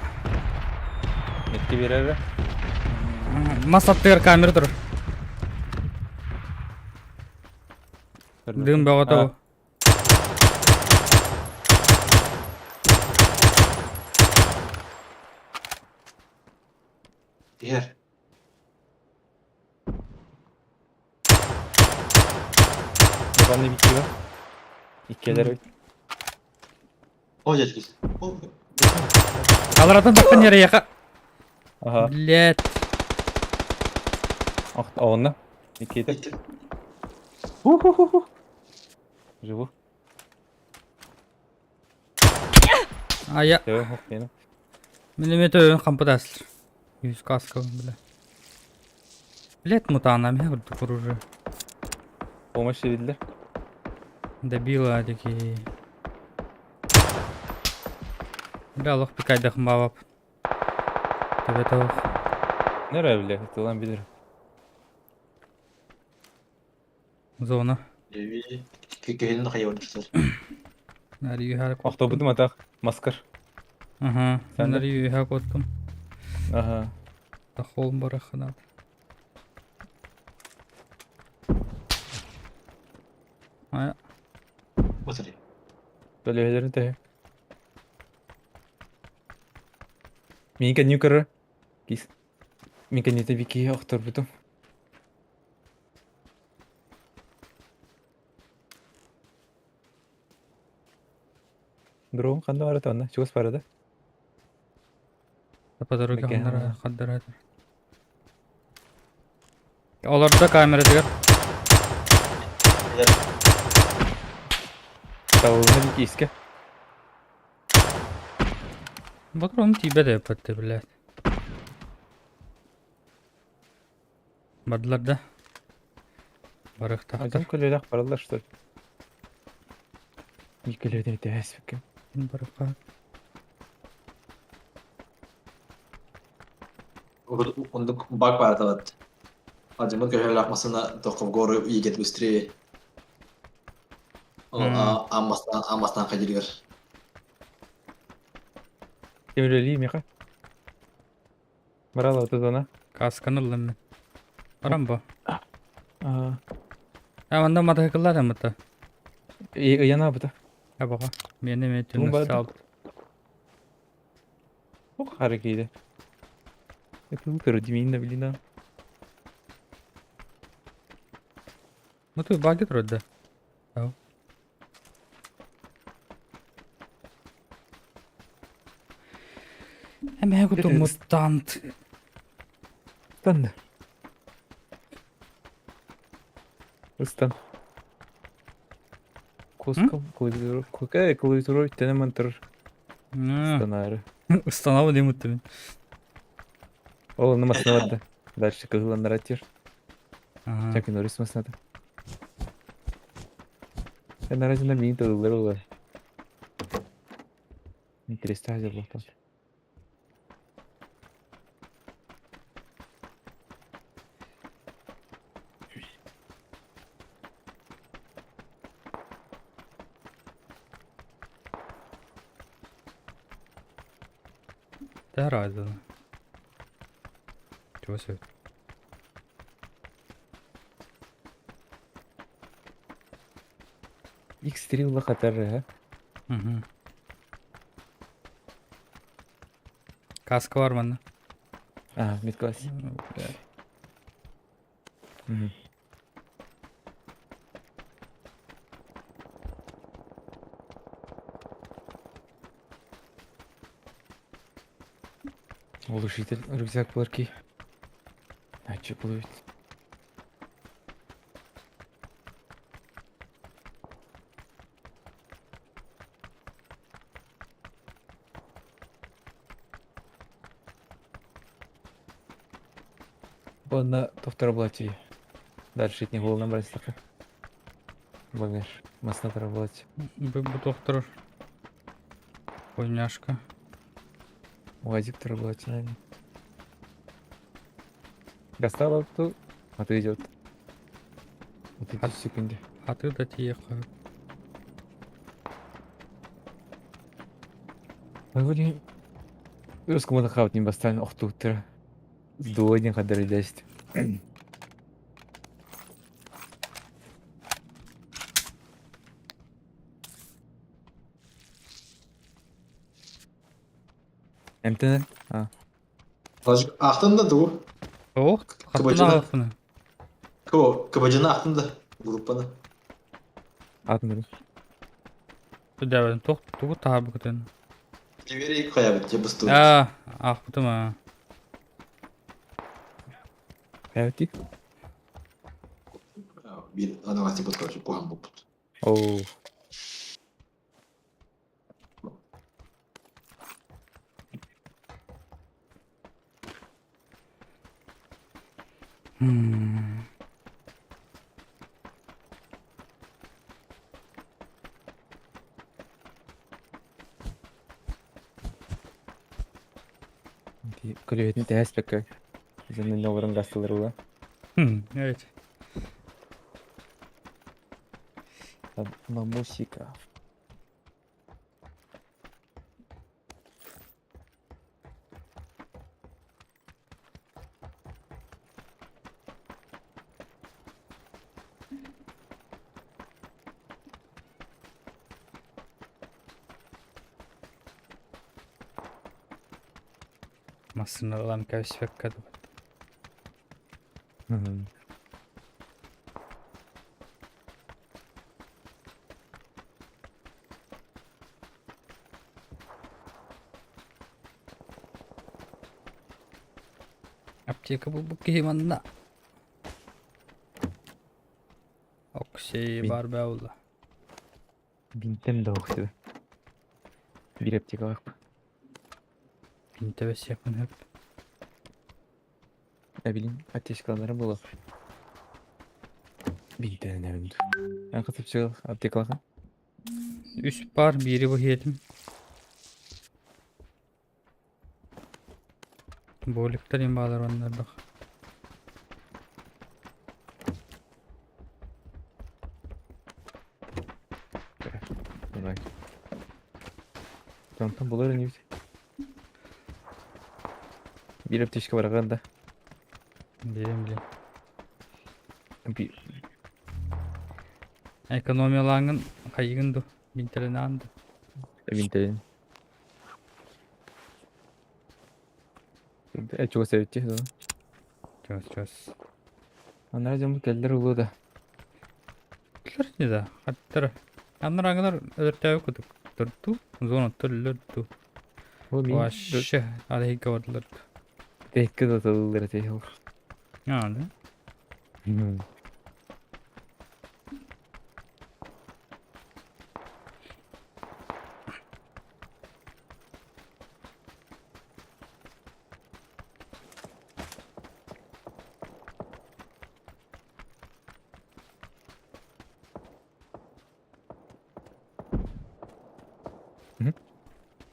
Метки биэрэрэ. Мас аттыгар камера турар. Дым бөҕөтө бу. Иһэр. Иван Витива. Иккилэр эбит. О, дядькис. О, Аларатын таххан эрэйэхэ. Аха. Блять. Ох, оҕунна. Иккитэ. икки. Ху-ху-ху-ху. Живу. Ая. Төбө хох диэн. Мин эмиэ төбөм хампытаслар. Үс каскабын бля. Блять мутаана миһэ курдук оружие. Помощь биллэр. Добила дики. Бля олох пикайдахым баабап. Төбөтө ох. Нere бile, тылан билер. Зона. Киһини хайа барар. Нарыйыһа куоттум. Охтобутум атах маскар. Аха. Sen de? Нарыйыһа куоттум. Аха. Тахол бараханат. А, Смотри. Бөлөһөлөрүн төһө. Минка нюкер. Кис. Минка нете бики охторбутум. Дрон ханна барата онно? Чугас барада? По дороге Бэкэ. ханнара хаддара. Олордо камератыгар. Табылына бики искэ. Ботрон тиийбэт эппэтте, блядь. Бардылар да. Барыахтаахтар. Один көлөлөөх бараллар что ли? Биир көлүөтүн итэһэспиккин. Барыахха. Оннук баг баар этэ Адьыммыт көһөлөөх массыына только в горы едет быстрее. Аммастан аммастан ходилигэр. Ким үлэлии миэхэ? Барал зона. Касканы ыллым мин. Баран бу. Аа. А манна матахыкыллар амыта. Ыйанаабыта. Абаҕа. Миэнэ эмиэ Тугун түннүк барды? саалбыт. Ох, хара киирэ. Это утро, Димина, блин. а. Ну ты баги вроде. Да. Эмээ куту мутант. Ыстан. Ыстан. Куском клавиатура. Какая клавиатура тенеман тұр. Станары. Установа дейм мин. Ол оны масына барды. Дальше кыһыланнара тир. Ага. Чакин орис масыната. Ben aracında mini tadılları olur. Интересно acaba. Тэһэр Чего себе? X3 ула хатар ha. Угу. Каска бар манна. А, мид-класс. Мгм. Улучшитель рюкзак пларки. А че плывет? Ладно, то блати. Дальше не голову набрать так. Багаж. Масна работать. Бу доктор. Хуйняшка. Уазик работать, наверное. Достала ту, а ты идет. Вот эти секунды. А ты да тиехаю. Вроде русскому нахаут не бастан, ох тут. Сдуодин хадыр 10. МТН? А. Ахтын да тугу. Ох, хаттын Кабачина. ағақыны. Кого? Кабажина ахтын да группаны. Атын Түдәбәдім, тоқ тугу таға бүкітін. Двери хаябыт, я басту. А, ақ бұтым а. Хаябыт Bir адам типа короче, кухан бупут. Оу. Хм. Күлүбүтүн тэһэспэккэ. Зэннэ олорон гастылар ула. Хм, evet. Мамусика. Массыны ылам кәбіспәккә Аптека бұл бұл кейманна. Оксей Бин. бар бәулы. Бинтем да охтыды. Бир аптека бак. Бинтебес якын хөп. Не билим, аптечкалары было. Бинтен не билим. Ан кытып чыгыл аптекалага. Үс бар, бири бу хетим. Боликтер имбалар оннар бак. Давай. Тонтон булар не бит. Биир аптечка бараҕын да. Билем билем. Экономиялааҥҥын хайыгын ду? Бинтэлэнэҕин ду? Бинтэлин. Чугас эбитти. Чугас чугас. Анараа дьоммут кэллэр улуу да. Кэллэр не да. Хаттара. Анарааҥылар өлөртөөбүт курдук. Турду. Зонаттар өлөрдү. Вообще алейга бардылар. Тэкки да тыллар этей ол. А, да?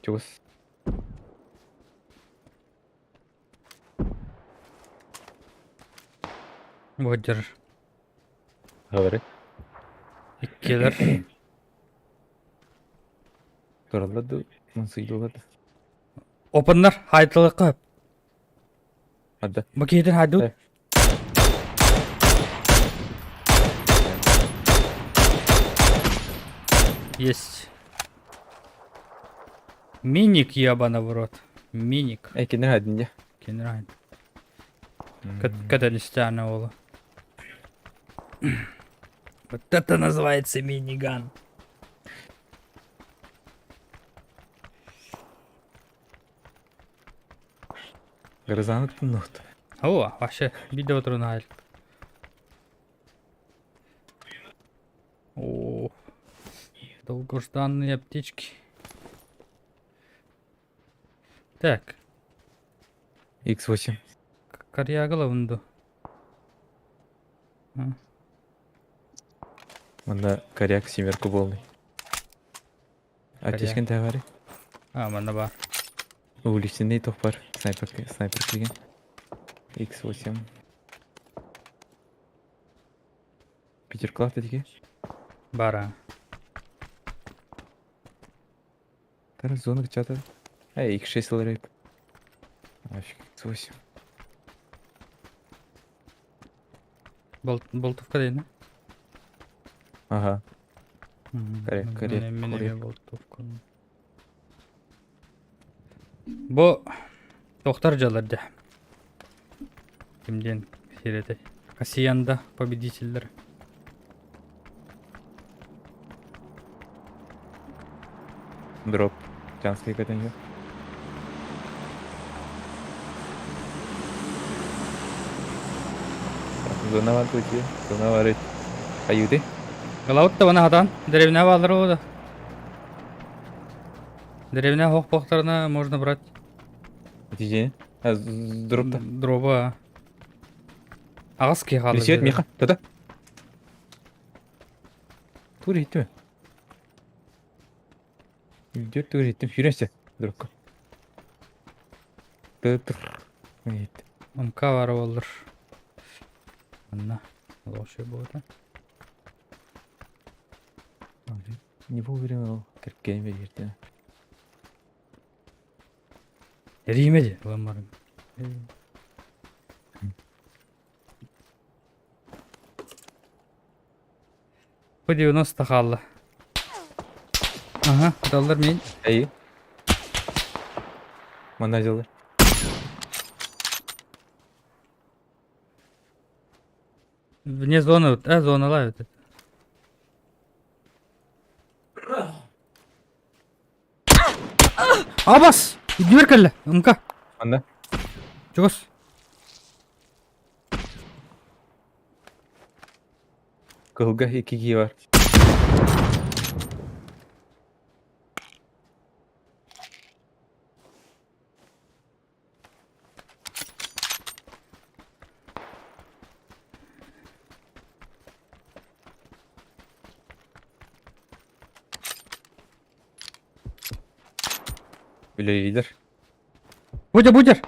Чугас. Бодьор. Говори. Иккилэр. Тураллар да, мансыйдылар да. Опаннар хайтылыкка. Адда. Бу киһитин хайдыбыт. Есть. Миник ебана в рот. Миник. Эй, кинер хайдын дьэ. Кинер хайдын. Каталистяна ола. Вот это называется миниган. Грызанытын нухт. О, вообще, видео трудно. О, долгожданные аптечки. Так. X8. Карьяга лавынду. Манна коряк семерку полный. Аптечкин тәвәри. А, манна бар. Уличный тох бар. Снайпер, снайпер килгән. X8. Питер Клав дедиге. Бар. Тара зона чата. Эй, X6 ларайп. Нафиг, X8. Болтовка дейін, Ага. Коррект, коррект, Мен коррект. болтовка. Бу тохтар дьалар дьэ. Ким диэн сирэтэй. Кассиянда победителлэр. Дроп. Чанский көтөн Зона бар туйти. Зона бар. Аюды. Галаут да бана хатан. Деревня баалар да. Деревня хох-похтарына можно брать. Нәтижені? А, дропта. Дроба. Аҕыс киһи хаалла. Рисует Миха. Тата. Тур иттimi? Дөрт тур иттим. Сүүрэнсэ. Дропка. Тыр. Ит. МК бар боллар. Анна. Лоши буолта. Не вовремя ол. Кірккен берерді. Эриимэ дии ылан баран. Бу 90 хаалла. Аха, даллар мин. Эй. Манна дьылы. Вне зоны, э, зоналар это. Абас! Дверь кэллэ, МК. Манна. Чугас. Кыһылга икки киһи бар. Үлэлиилэр. Будя, будер!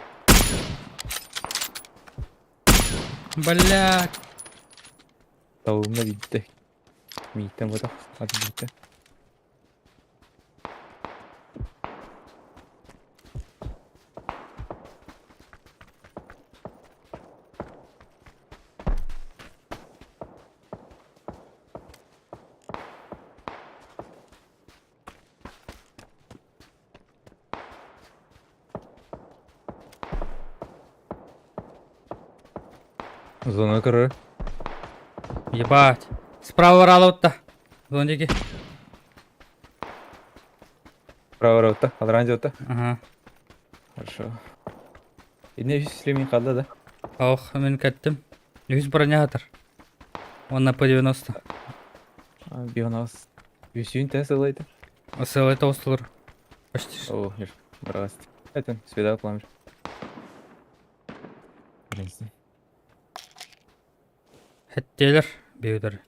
Бля. Табылына биирдэ. Мииттэн ботох, атын биирдэ. Зона көрөр. Ебать. Справа бараалабытта. Зона диэки. Право рота. Алран дьота. Ага. Хорошо. Инне үс слемин қалды да. Ох, мин кэттим. Үс броня атар. Уонна П-90. Бионас. Үсүүн тәс ылайды. Сылай тоғыстылар. Почти. О, бараст. Это, свидал пламер. Блин. Хэттиэлэр биудер.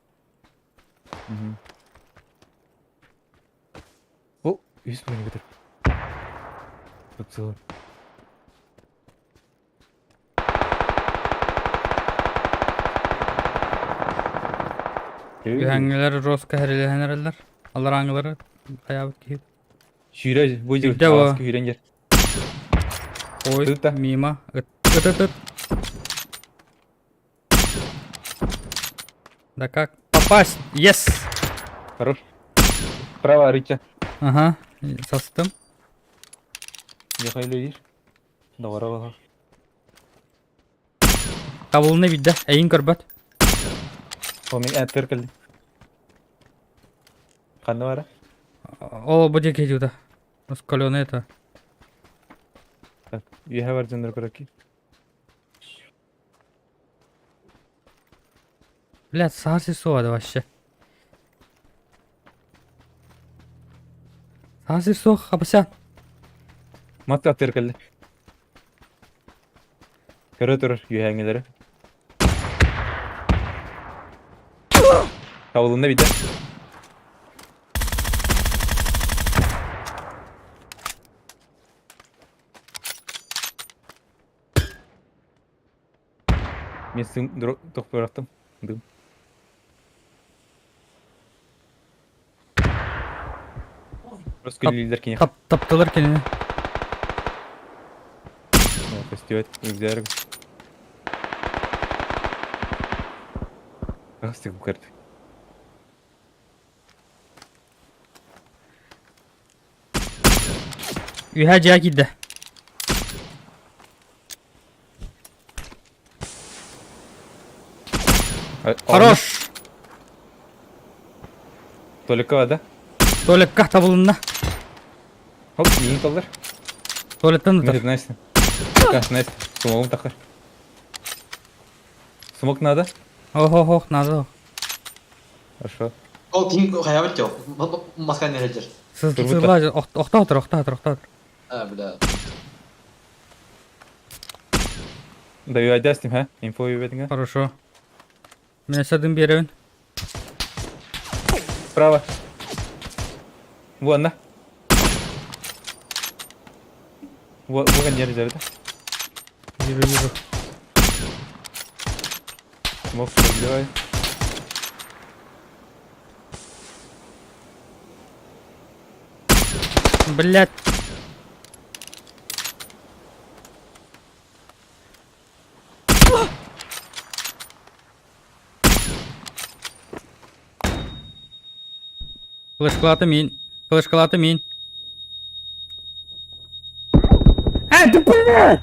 О, үс броня көтөр. Тут целый. Үһэҥҥилэр Роска хэрилэһэн эрэллэр. Алар аңылары хайаабыт киһи. Сүүрэ бу жыл Сүүрдэ бу. аҕаска сүүрэн дьэр. Ой, Тыта. мимо. Ыт, ыт, ыт, ыт. Да как попасть? Yes! Хорош. Право, Рича. Ага, састым. Михаил Ильич. Доҕоро буолар. Табылына бидде. Эйин көрбөт. О, мин әттер кэллим. Ханна бара? О, бу диэки дьута. Раскаленный это. Так, үөһэ бар дьоннор көрөкки. Блядь, саас суода вообще. Саас суох, хабася. Мат аттыр кэлли. Көрө турар үөһээҥҥилэри. Табылынна бидэ. Мен сым тохпорахтым. Дым. Роскүллүүллэр киниэхэ. Тап таптылар кинини. Көстүбэт, үгзээр. Астык бу көрдүк. Үһэ дьиэ киирдэ. Хорош! Толика да? Туалекка табылынна. Хоп, миин толлар. Туалеттан ытар. Мин Настя. Настя, смогум тахар. Смог надо? Ох-ох-ох, надо. Хорошо. Ол ким хайабыт жок. Маскан нережер. Сызла, охта отыр, охта отыр, охта отыр. А, бля. Да айдастым, ха? Инфо үйбетиңе. Хорошо. Мен садым беребин. Справа. Вон, на. Вот, вот нережер, да? Вижу, вижу. Смог пробивай. Блядь. Флешкалаты мин. Флешкалаты мин. А, ты блядь!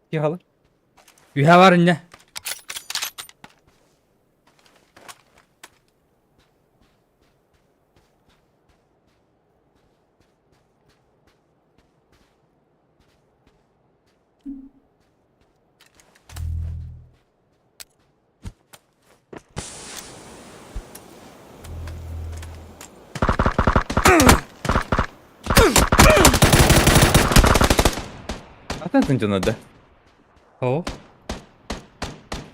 Кихалы. Үһэ бар инне. Атын тынчына да. О.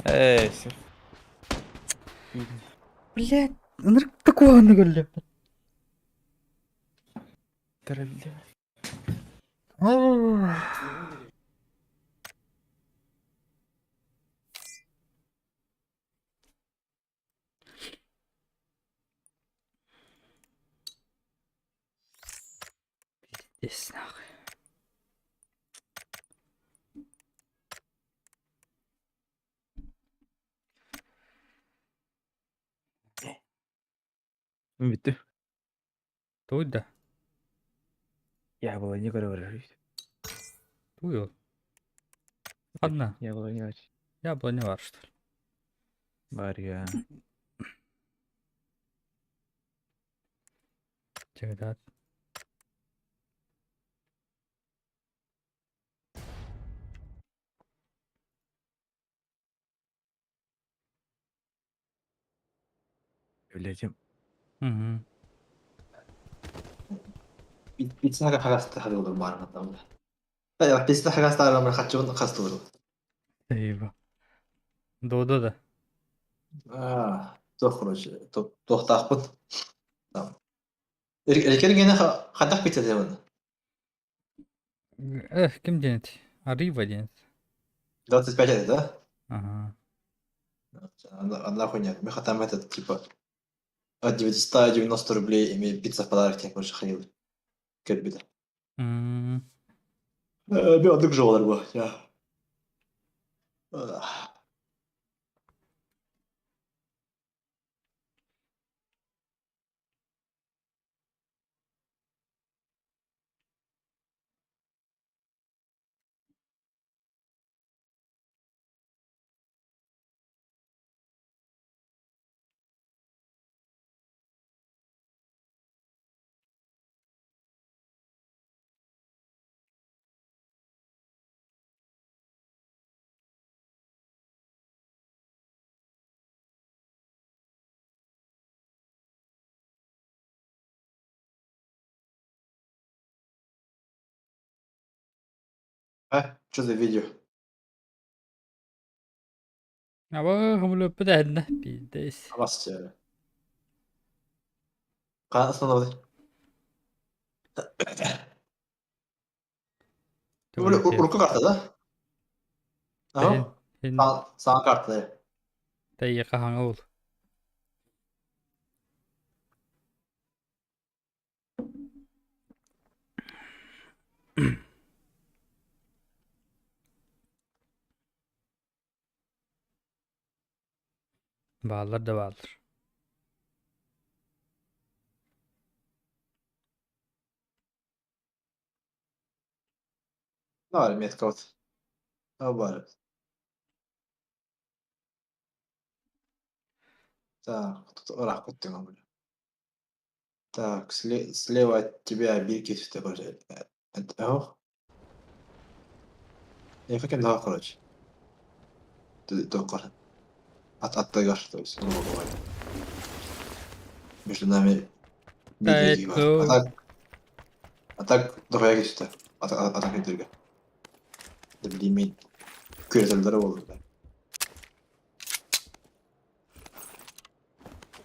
Эй, все. Блядь, ынырык такого көрдүм. Пиздец нахуй. Бүттү. Туй да? Яблоня көрө Туй ол? Ханна? Яблоня бар. Яблоня бар что ли? Бар я. Чэгдат. Үлэтим. Угу. Пиццаға хагасты хагылыр баарына там. Пицца хагастаарымыр хачыбын хастылыр. Спасибо. Додо да. Аа, туох короче, туохтаахпын. Там. Эркергене хадах пицца дебин. Эх, ким диэн Арива диэн. 25 это, да? Ага. Одна хуйня. Мы хотим этот, типа, от 990 рублей имеет пицца в подарок, тебе короче, ходил. Кэлбитэ. Мен оннук жолар бу. А, что за видео? Аба хомулуоппут эһиннэ биирдэс. Абас Хаан Урукку карта да? Ага. Саҥа карта. Тэйиэхэ хаҥа ол. Бааллар да бааллар. Баар метка вот. Баар. Так, тут ыраах көттүҥ Так, слева от тебя бирки короче. Ох. Я как да, короче. Только от аттыгар, то есть, грубо говоря. Между нами бирки бар. А так дохуя кичте. А так өтөргө. Билимин күрөтөллөрө болду.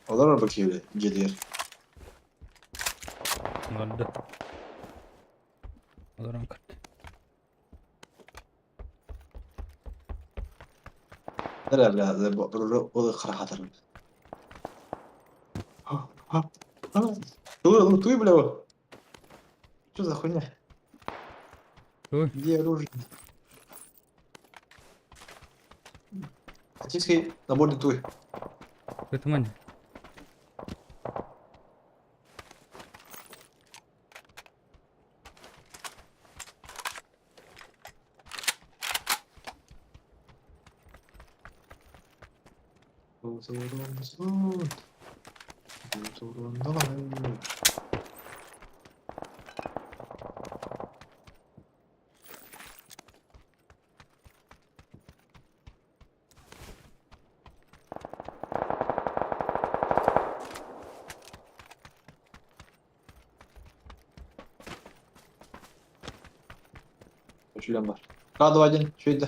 Олар бакыйы дьиэлигэр. Олорду. Олорон көрдө. Бля, бля, ол харахатар. Туй, туй, бля. Что за хуйня? Туй. Где оружие? Тактический набор туй. Ытыман. Үчүлэн бар. К2 үчүйдэ.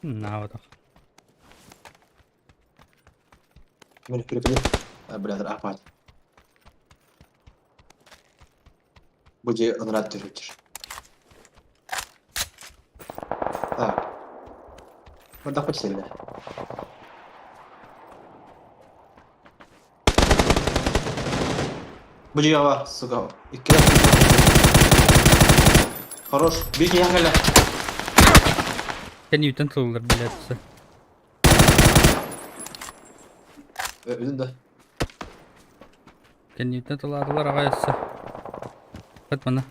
Наабатах. Мин перепади. А, бля, опять. Буде ынырат төрүтүр. Так. Мында хочется бля. Бу бар, сука. Икки Хорош. Беги, я галя. Кэнниттэн тыллар билээт Өзүн да. Кэнниттэн тылаатылар аҕай өссө. Ыт маны.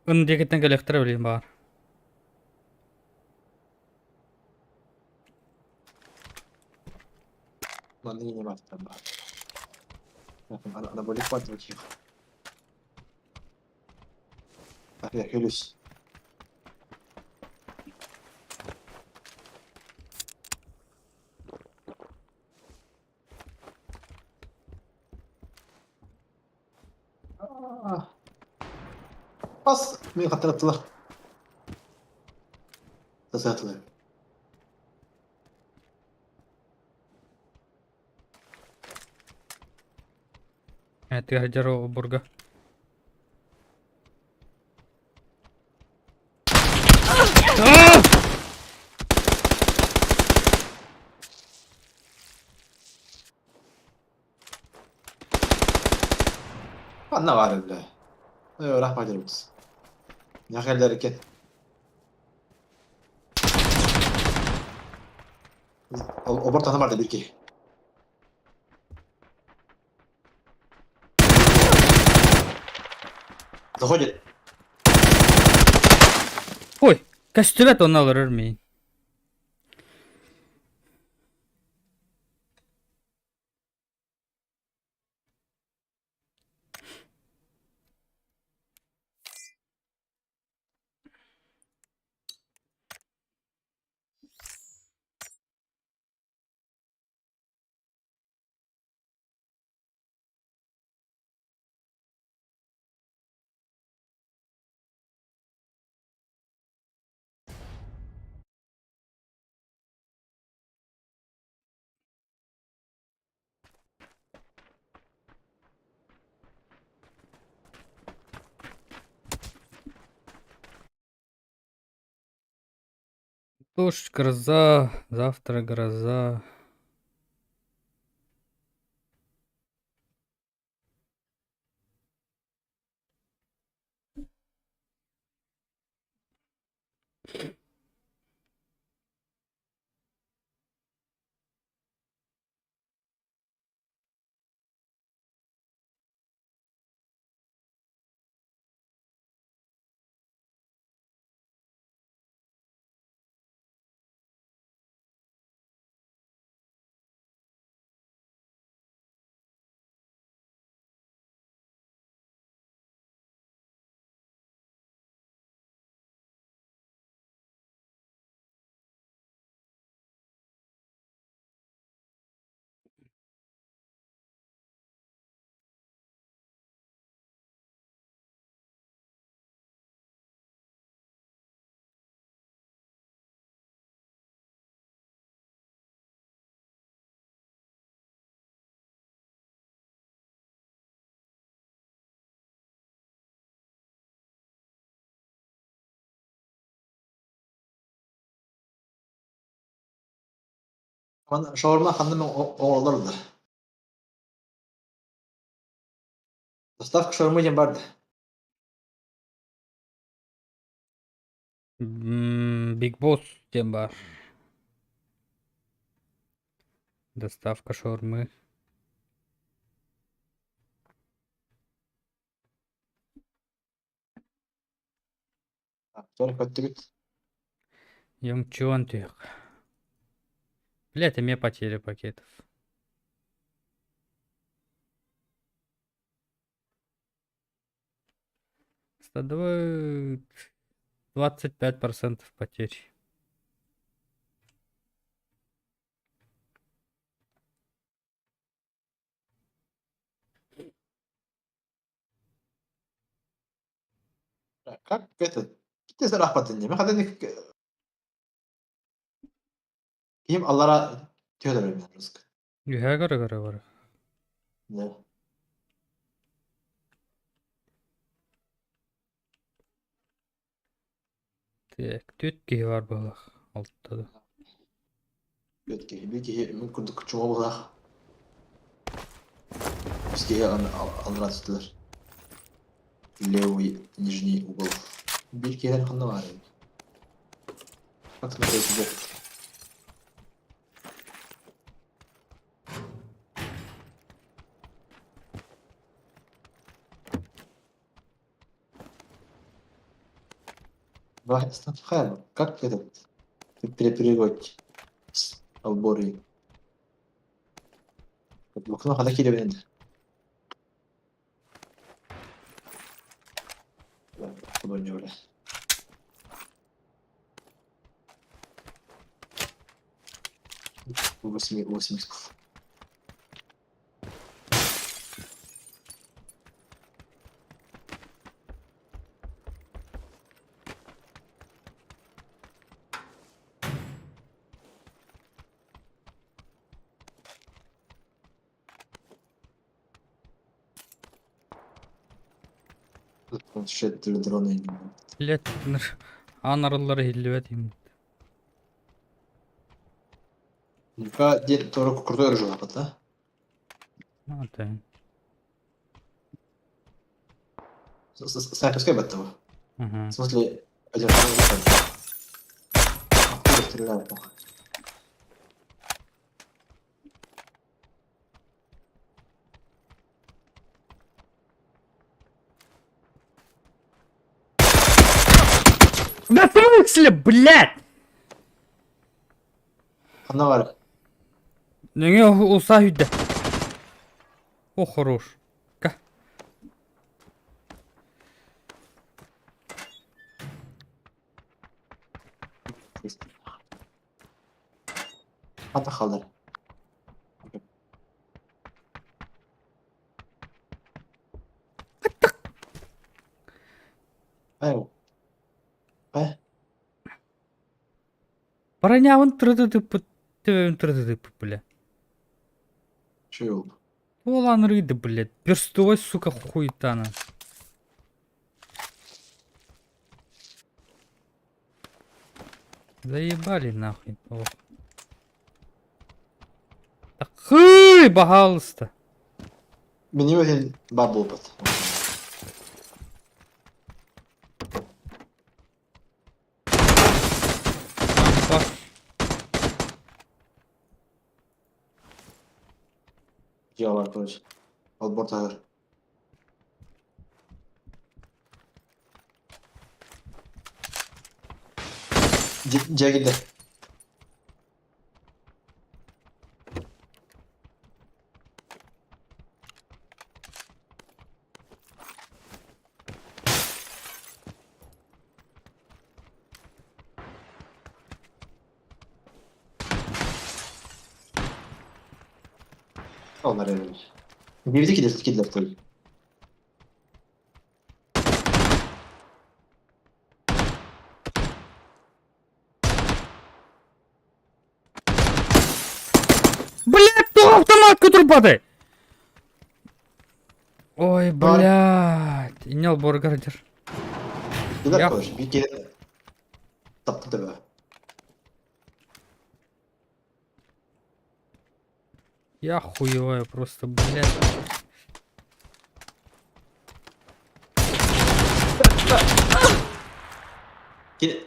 Ын диэкиттэн кэлиэхтэрэ билигин баҕар. Манна не баар. Анаболик хватит их. Так, я хилюсь. Бас мин хаттыраттылар. Тасатылар. Тыа сылдьар обурга. Ханна баар бля. Ыраах бадырбыт. Ньахэллэр экен. Обор тана барды бир киһи. Заходит. Ой, көстүбэт онно олорор миин. Дождь, гроза, завтра гроза. Шаурма ханна оҥороллор да. Доставка шаурмы диэн баар да. Big Boss диэн баар. Доставка шаурмы. Чэ, көттүгүт. Йомчуон түһүөх. Блядь, эмиэ потеря пакетов. 25% потерь. Как это? Китте рахпатын диме. Хаден ким аллара түһэлэр мен рыск. Үһэ көрө көрө көрө. Да. Так, түт киһи бар буолах. Алтада. Түт киһи, бир киһи мин курдук чума буолах. Үс киһи аллара түстүлэр. Левый нижний угол. Бир киһи ханна баар эбит. Как смотреть бок? Как этот перепереводить с Албории? Блокнот хана киирэбин indi. 8 8. Планшет дрона. Блять, аан арыллара иһиллибэт им. Ника дед тоже крутой оружие да? Ата. Снайперская баттова. Ага. В смысле, один Откуда стреляют? нахуй? Да в смысле, блядь? Ханна бар. Нөҥүө улса үйдэ. О, хорош. Ка. Хата халдар. Эй. Э? Бронябын тырытытыппыт, төбөбүн тырытытыппыт, бля. Чуй Ол рыды, блядь. Перстовой, сука, хуетана. Заебали нахуй. Ох. Так хы, пожалуйста. Мені один бабл опыт. Бах. Дьялар, короче. Албор тагыр. Дьэ Onlar öyle. Bir de kill kill tabii. Блядь, то автомат турбады! Ой, блядь. Инял бургер. Кiller Я- короче. Bir kere taptı tabii. Я хуевая просто, блядь.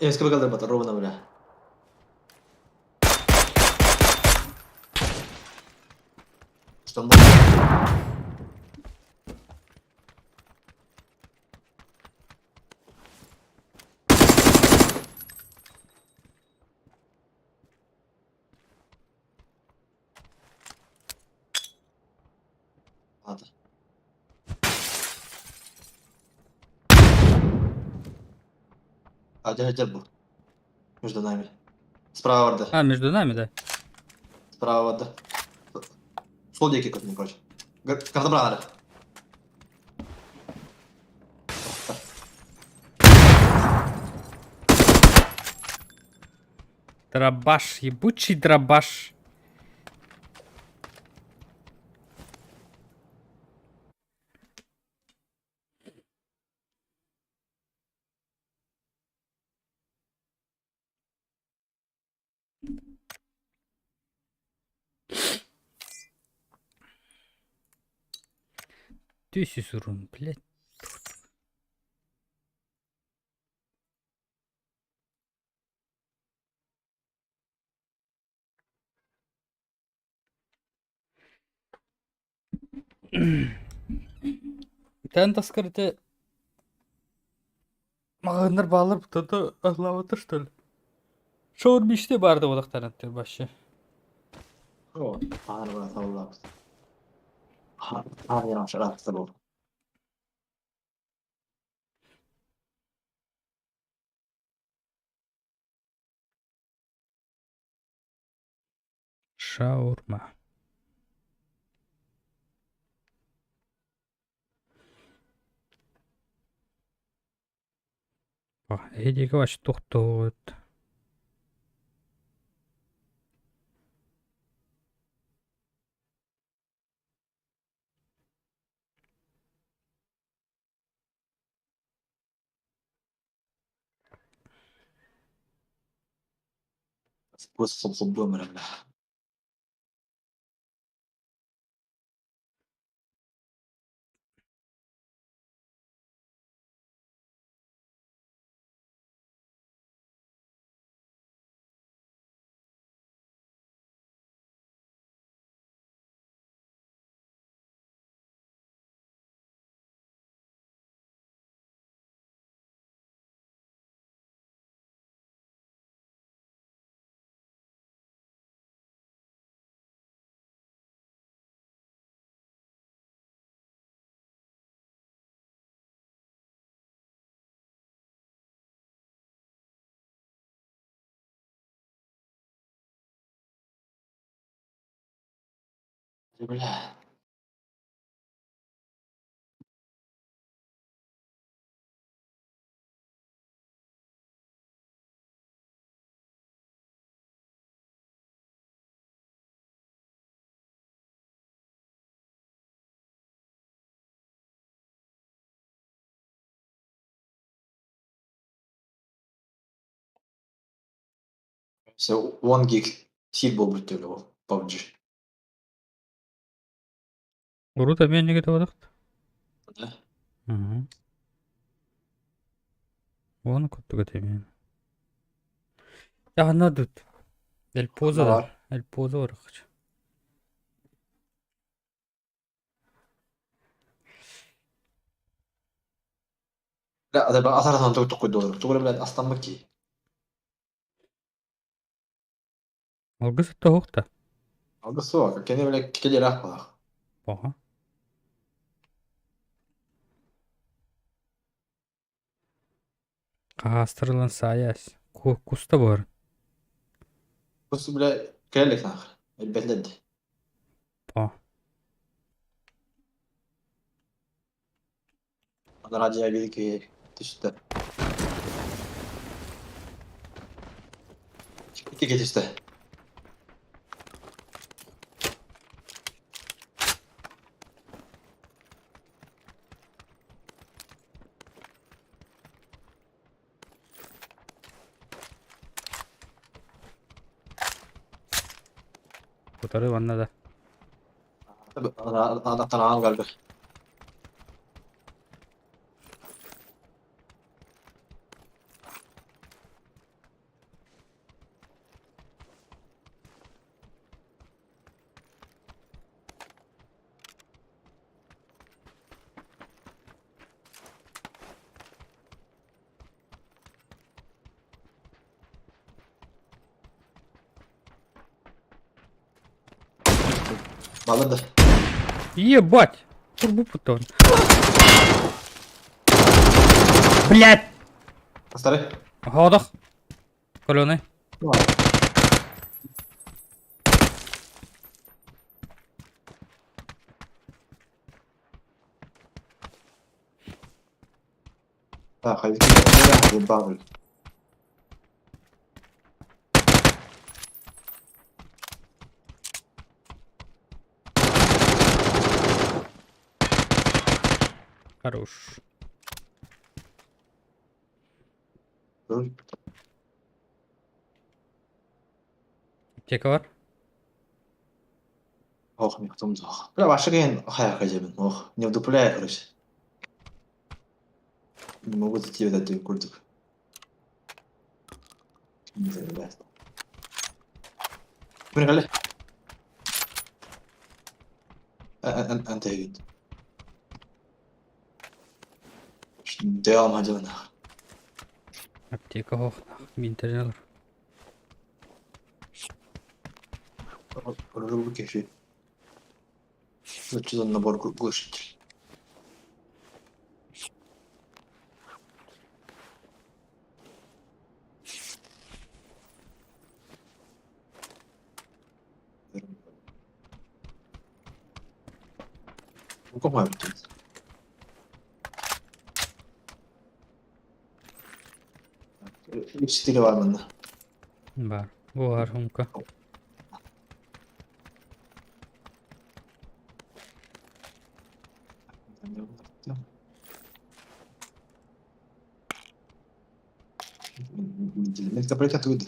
Eski bakalım batar ровно бля. Что мы? Ладно. Один хотел был. Между нами. Справа вода. А, между нами, да? Справа вода. Сол диэки көтүн, короче. Кардабрана. Дробаш, ебучий дробаш. Тысячу рун, блядь. Тэн таскарты. Маҕаһыыннар бааллар то аһылаабаттар что ли? Шаурмичный баар да буолуохтаах вообще. О, аһара табыллаабыт. Аһара буолла. Шаурма. Эһиги вообще тохтоот. Способ бля. Бля. So 1 gig сир буолбут ол PUBG. Урут обменниги табадахт. Да? Угу. Вон куттуга темен. Яхна тут. Эль поза Бар. Эль поза бар. لا هذا اثر تقول دور تقول بلاد اصلا مكي. Алгыс тоһукта. Алгыс суох, кини бля кэлиэрээх буолар. Оха. Хаастырылан саяс. Куста бар. Бу бля кэлэлик нахыр. Элбэтлэд. По. Ана радио бир түстэ. Ики түстэ. Утары ванна да. Ана танаан галбы. Балырды. Ебать! Турбу путон. Блять! Астары. Ходох. Коленый. Так, хайди бабл. Хорош. Аптека бар. Ох, не потом зох. Бля, вообще ген хая хозяин. Ох, не вдупляю, короче. Не могу зайти в этот культик. Не заебать. Блин, Анте Делом один нахуй. Аптека оһохтоох биинтэрин ылар. Руки Что за набор глушитель? Ну, тут? Четыре бар манна. Бар. Буһар хумка. Медкомплект атыыды.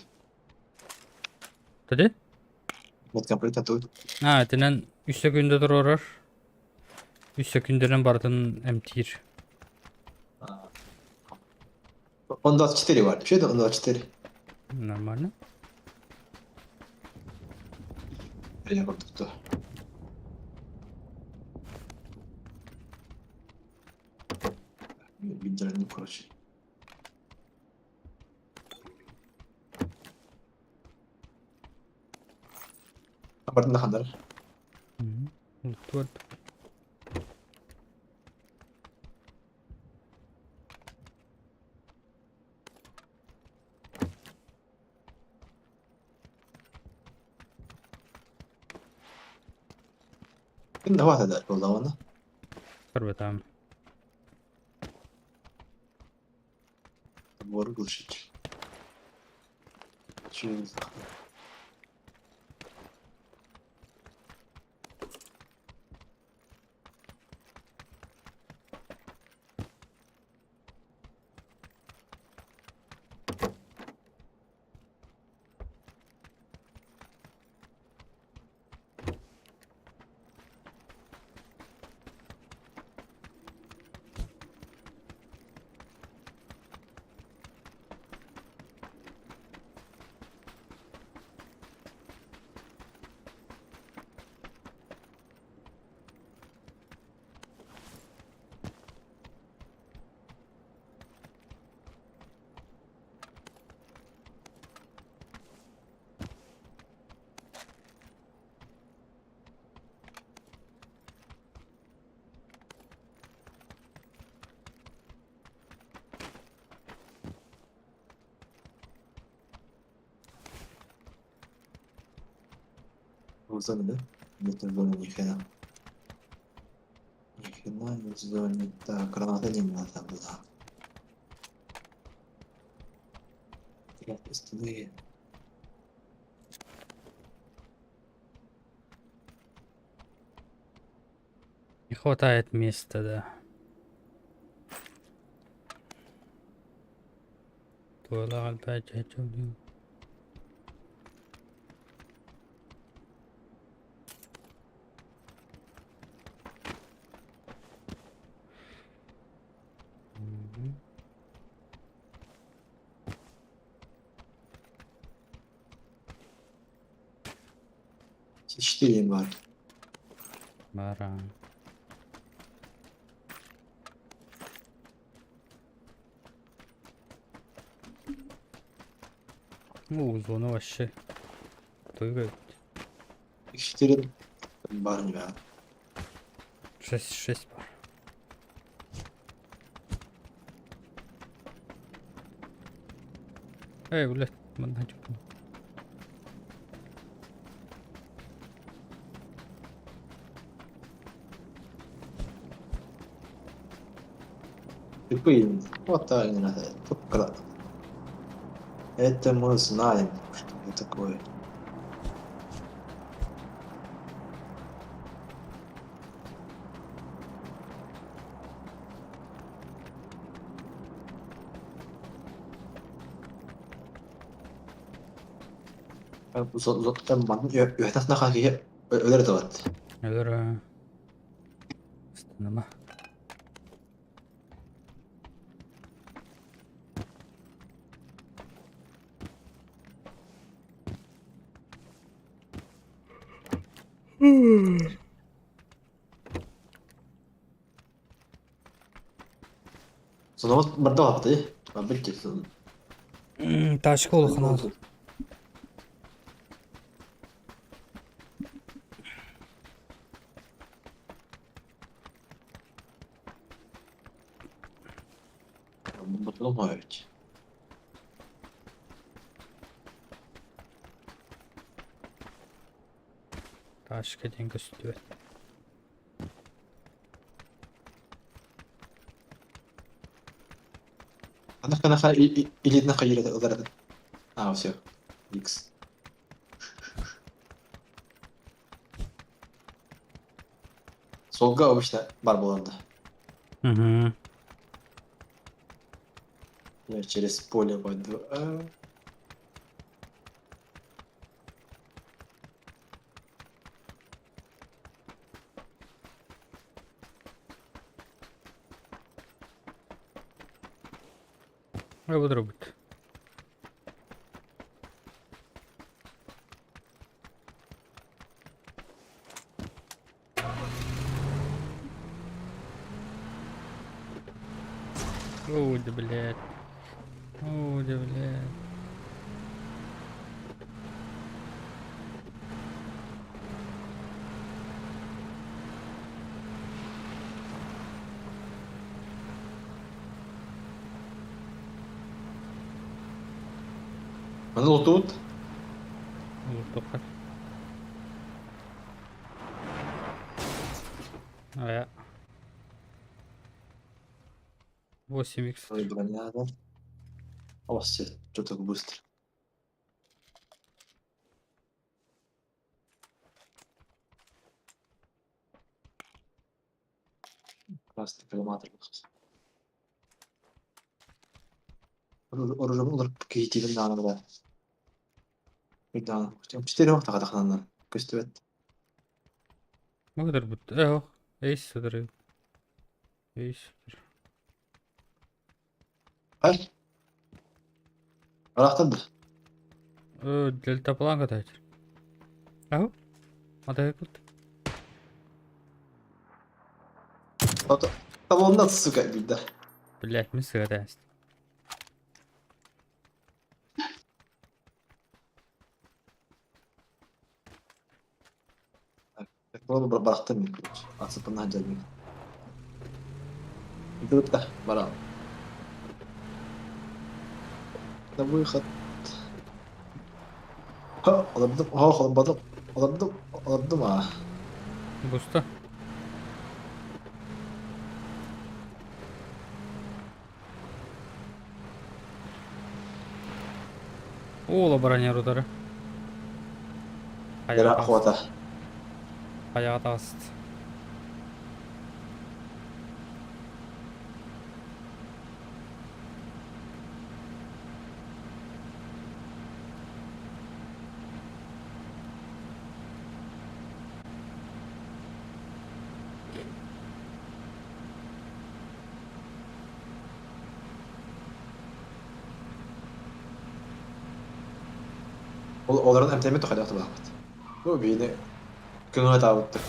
Тады? Медкомплект атыыды. А, итинэн үс секунда туруорар. Үс секундынан барытын эмтиир. Он 24 бар. Вообще он 24. Нормально. Я курдук Видели, короче. Бардын хандар. Вот. Ким да вата да буоллаҕына. Көрбөтөм. Набор глушитель. Через В зоне, да? Нет, не в зоне, ни хрена. Ни хрена не в зоне. Так, граната не надо было. Пустые. Не хватает места, да. Туолаҕа опять Четыре бар. Баран. Ну, зона вообще. Туйга Четыре бар не бар. 6-6 бар. Эй, блядь, манна чупу. Тупые. Вот так не надо. Тупо. Это мы знаем, что это такое. Үһтәсна киһи өлөр табат. Өлөр. Станама. Сономот барда бапты. Бабыт. Тачка улахан. Думаю ведь. Тачка диэн көстүбэт. Она ханаха или на хайыр ылар. А, все. X. Солга обычно бар боларда. Угу. Я через поле пойду. А. Я буду робити. Ой, да блядь. Ой, да блядь. Ну тут. Тоқта. А 8 х. Ой, броня, да. О, все, что так быстро. Красный коллиматор. Оружие кейтилин даҕаны бile. Даҕаны. Четыре таханнар. Көстүбэт. Магдыр бут. Э, эйс сыдыры. Эйс. Ай. Арахтан да. Э, дельта план катать. Ау. Ата кут. Талоннат, сука, бильда. Блять, мы сыграем. Барахтан мен, короче. Ацыпына жадмин. Тут баран. На выход. Ха, алабдым, ха, алабдым, алабдым, алабдым, а. Густо. Ола броня рудары. Яра хвата. Аяға таст. Оларын эмтеме тухайда баахпыт. Бу биини күнгө таабыттыр.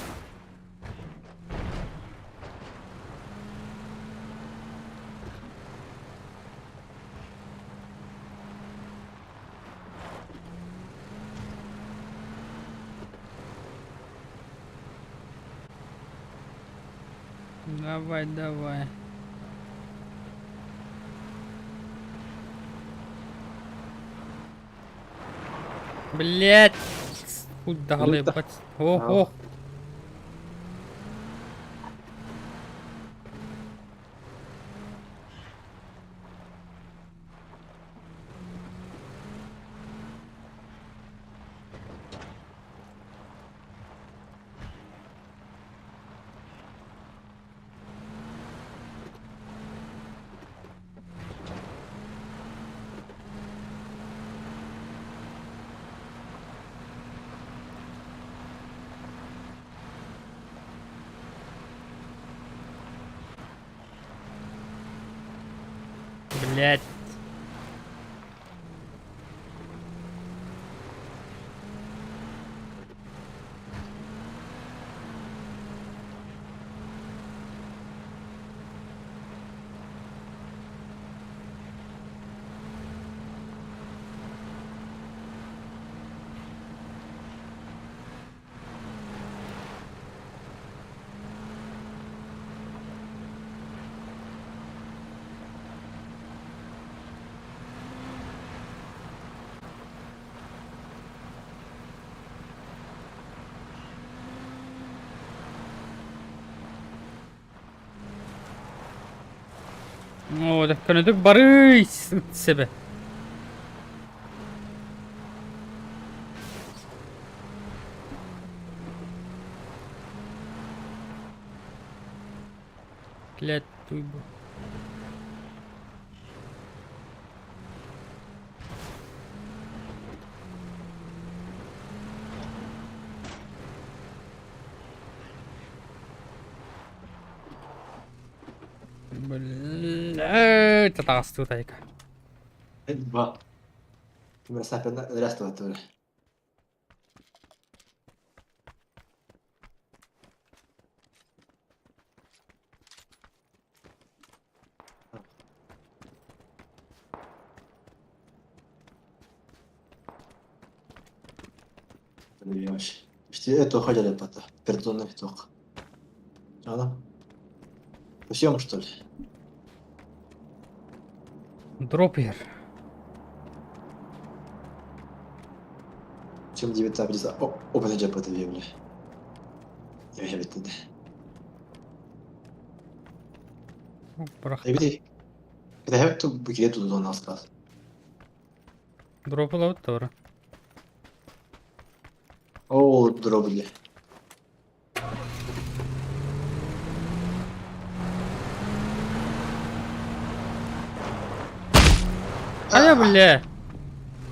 Давай, давай. Блять! Куда ебать? Ох, ох. Блять. Оо, көнөтүк барый себе. Блядь, туйбу. Блядь, татаҕастыы тайка. Ба. Ким снайперна ырастывать. Это ходили это, пердоны только. Ана? Съем, что ли? Дропер. Чем 9 О, опа, это бля. Я бит Бырахта. Эбити. Это ту букет тут у нас раз. Дроп ылабыт да О, дроп, бля. Хайа, бля!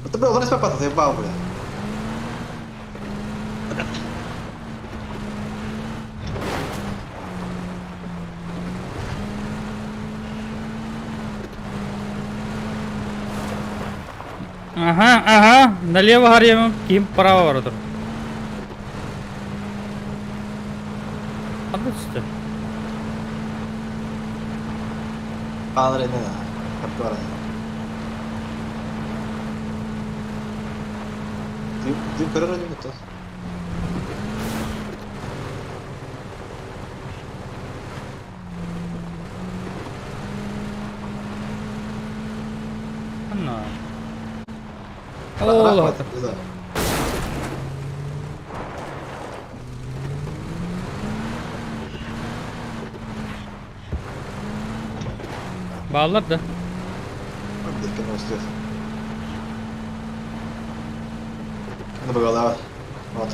Это был раз папа, заебал, бля. Ага, ага, налево гарьямым, ким право баратыр. Ханна түстэ? Анрей не Капкара. Ты ты көрөр не то. Ханна. Ол Бааллар да? Багалар. Вот,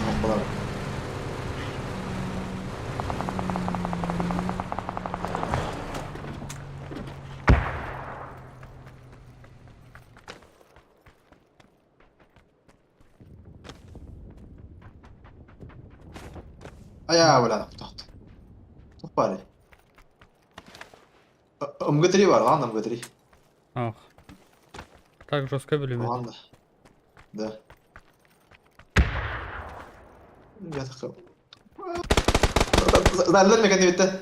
А бля, тохт. Тупали. МГ3 бар, ладно, МГ3. Ох. Так жестко билибит. Ладно. Да. Я такой... Зарлар мекен битте.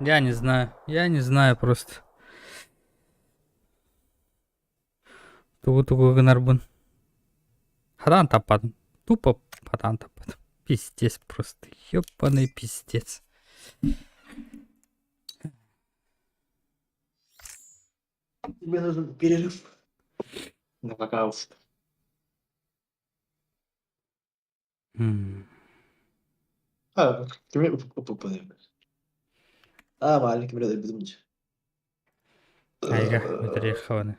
Я не знаю. Я не знаю просто. Тугу-тугу гынарбын. Хадан таппадым. Тупо хадан таппадым. Пиздец просто. Ёбаный пиздец. Тебе нужен перерыв. На нокаут. А, кими А, маленький блядь, безумничай. Айга, метрехаваны.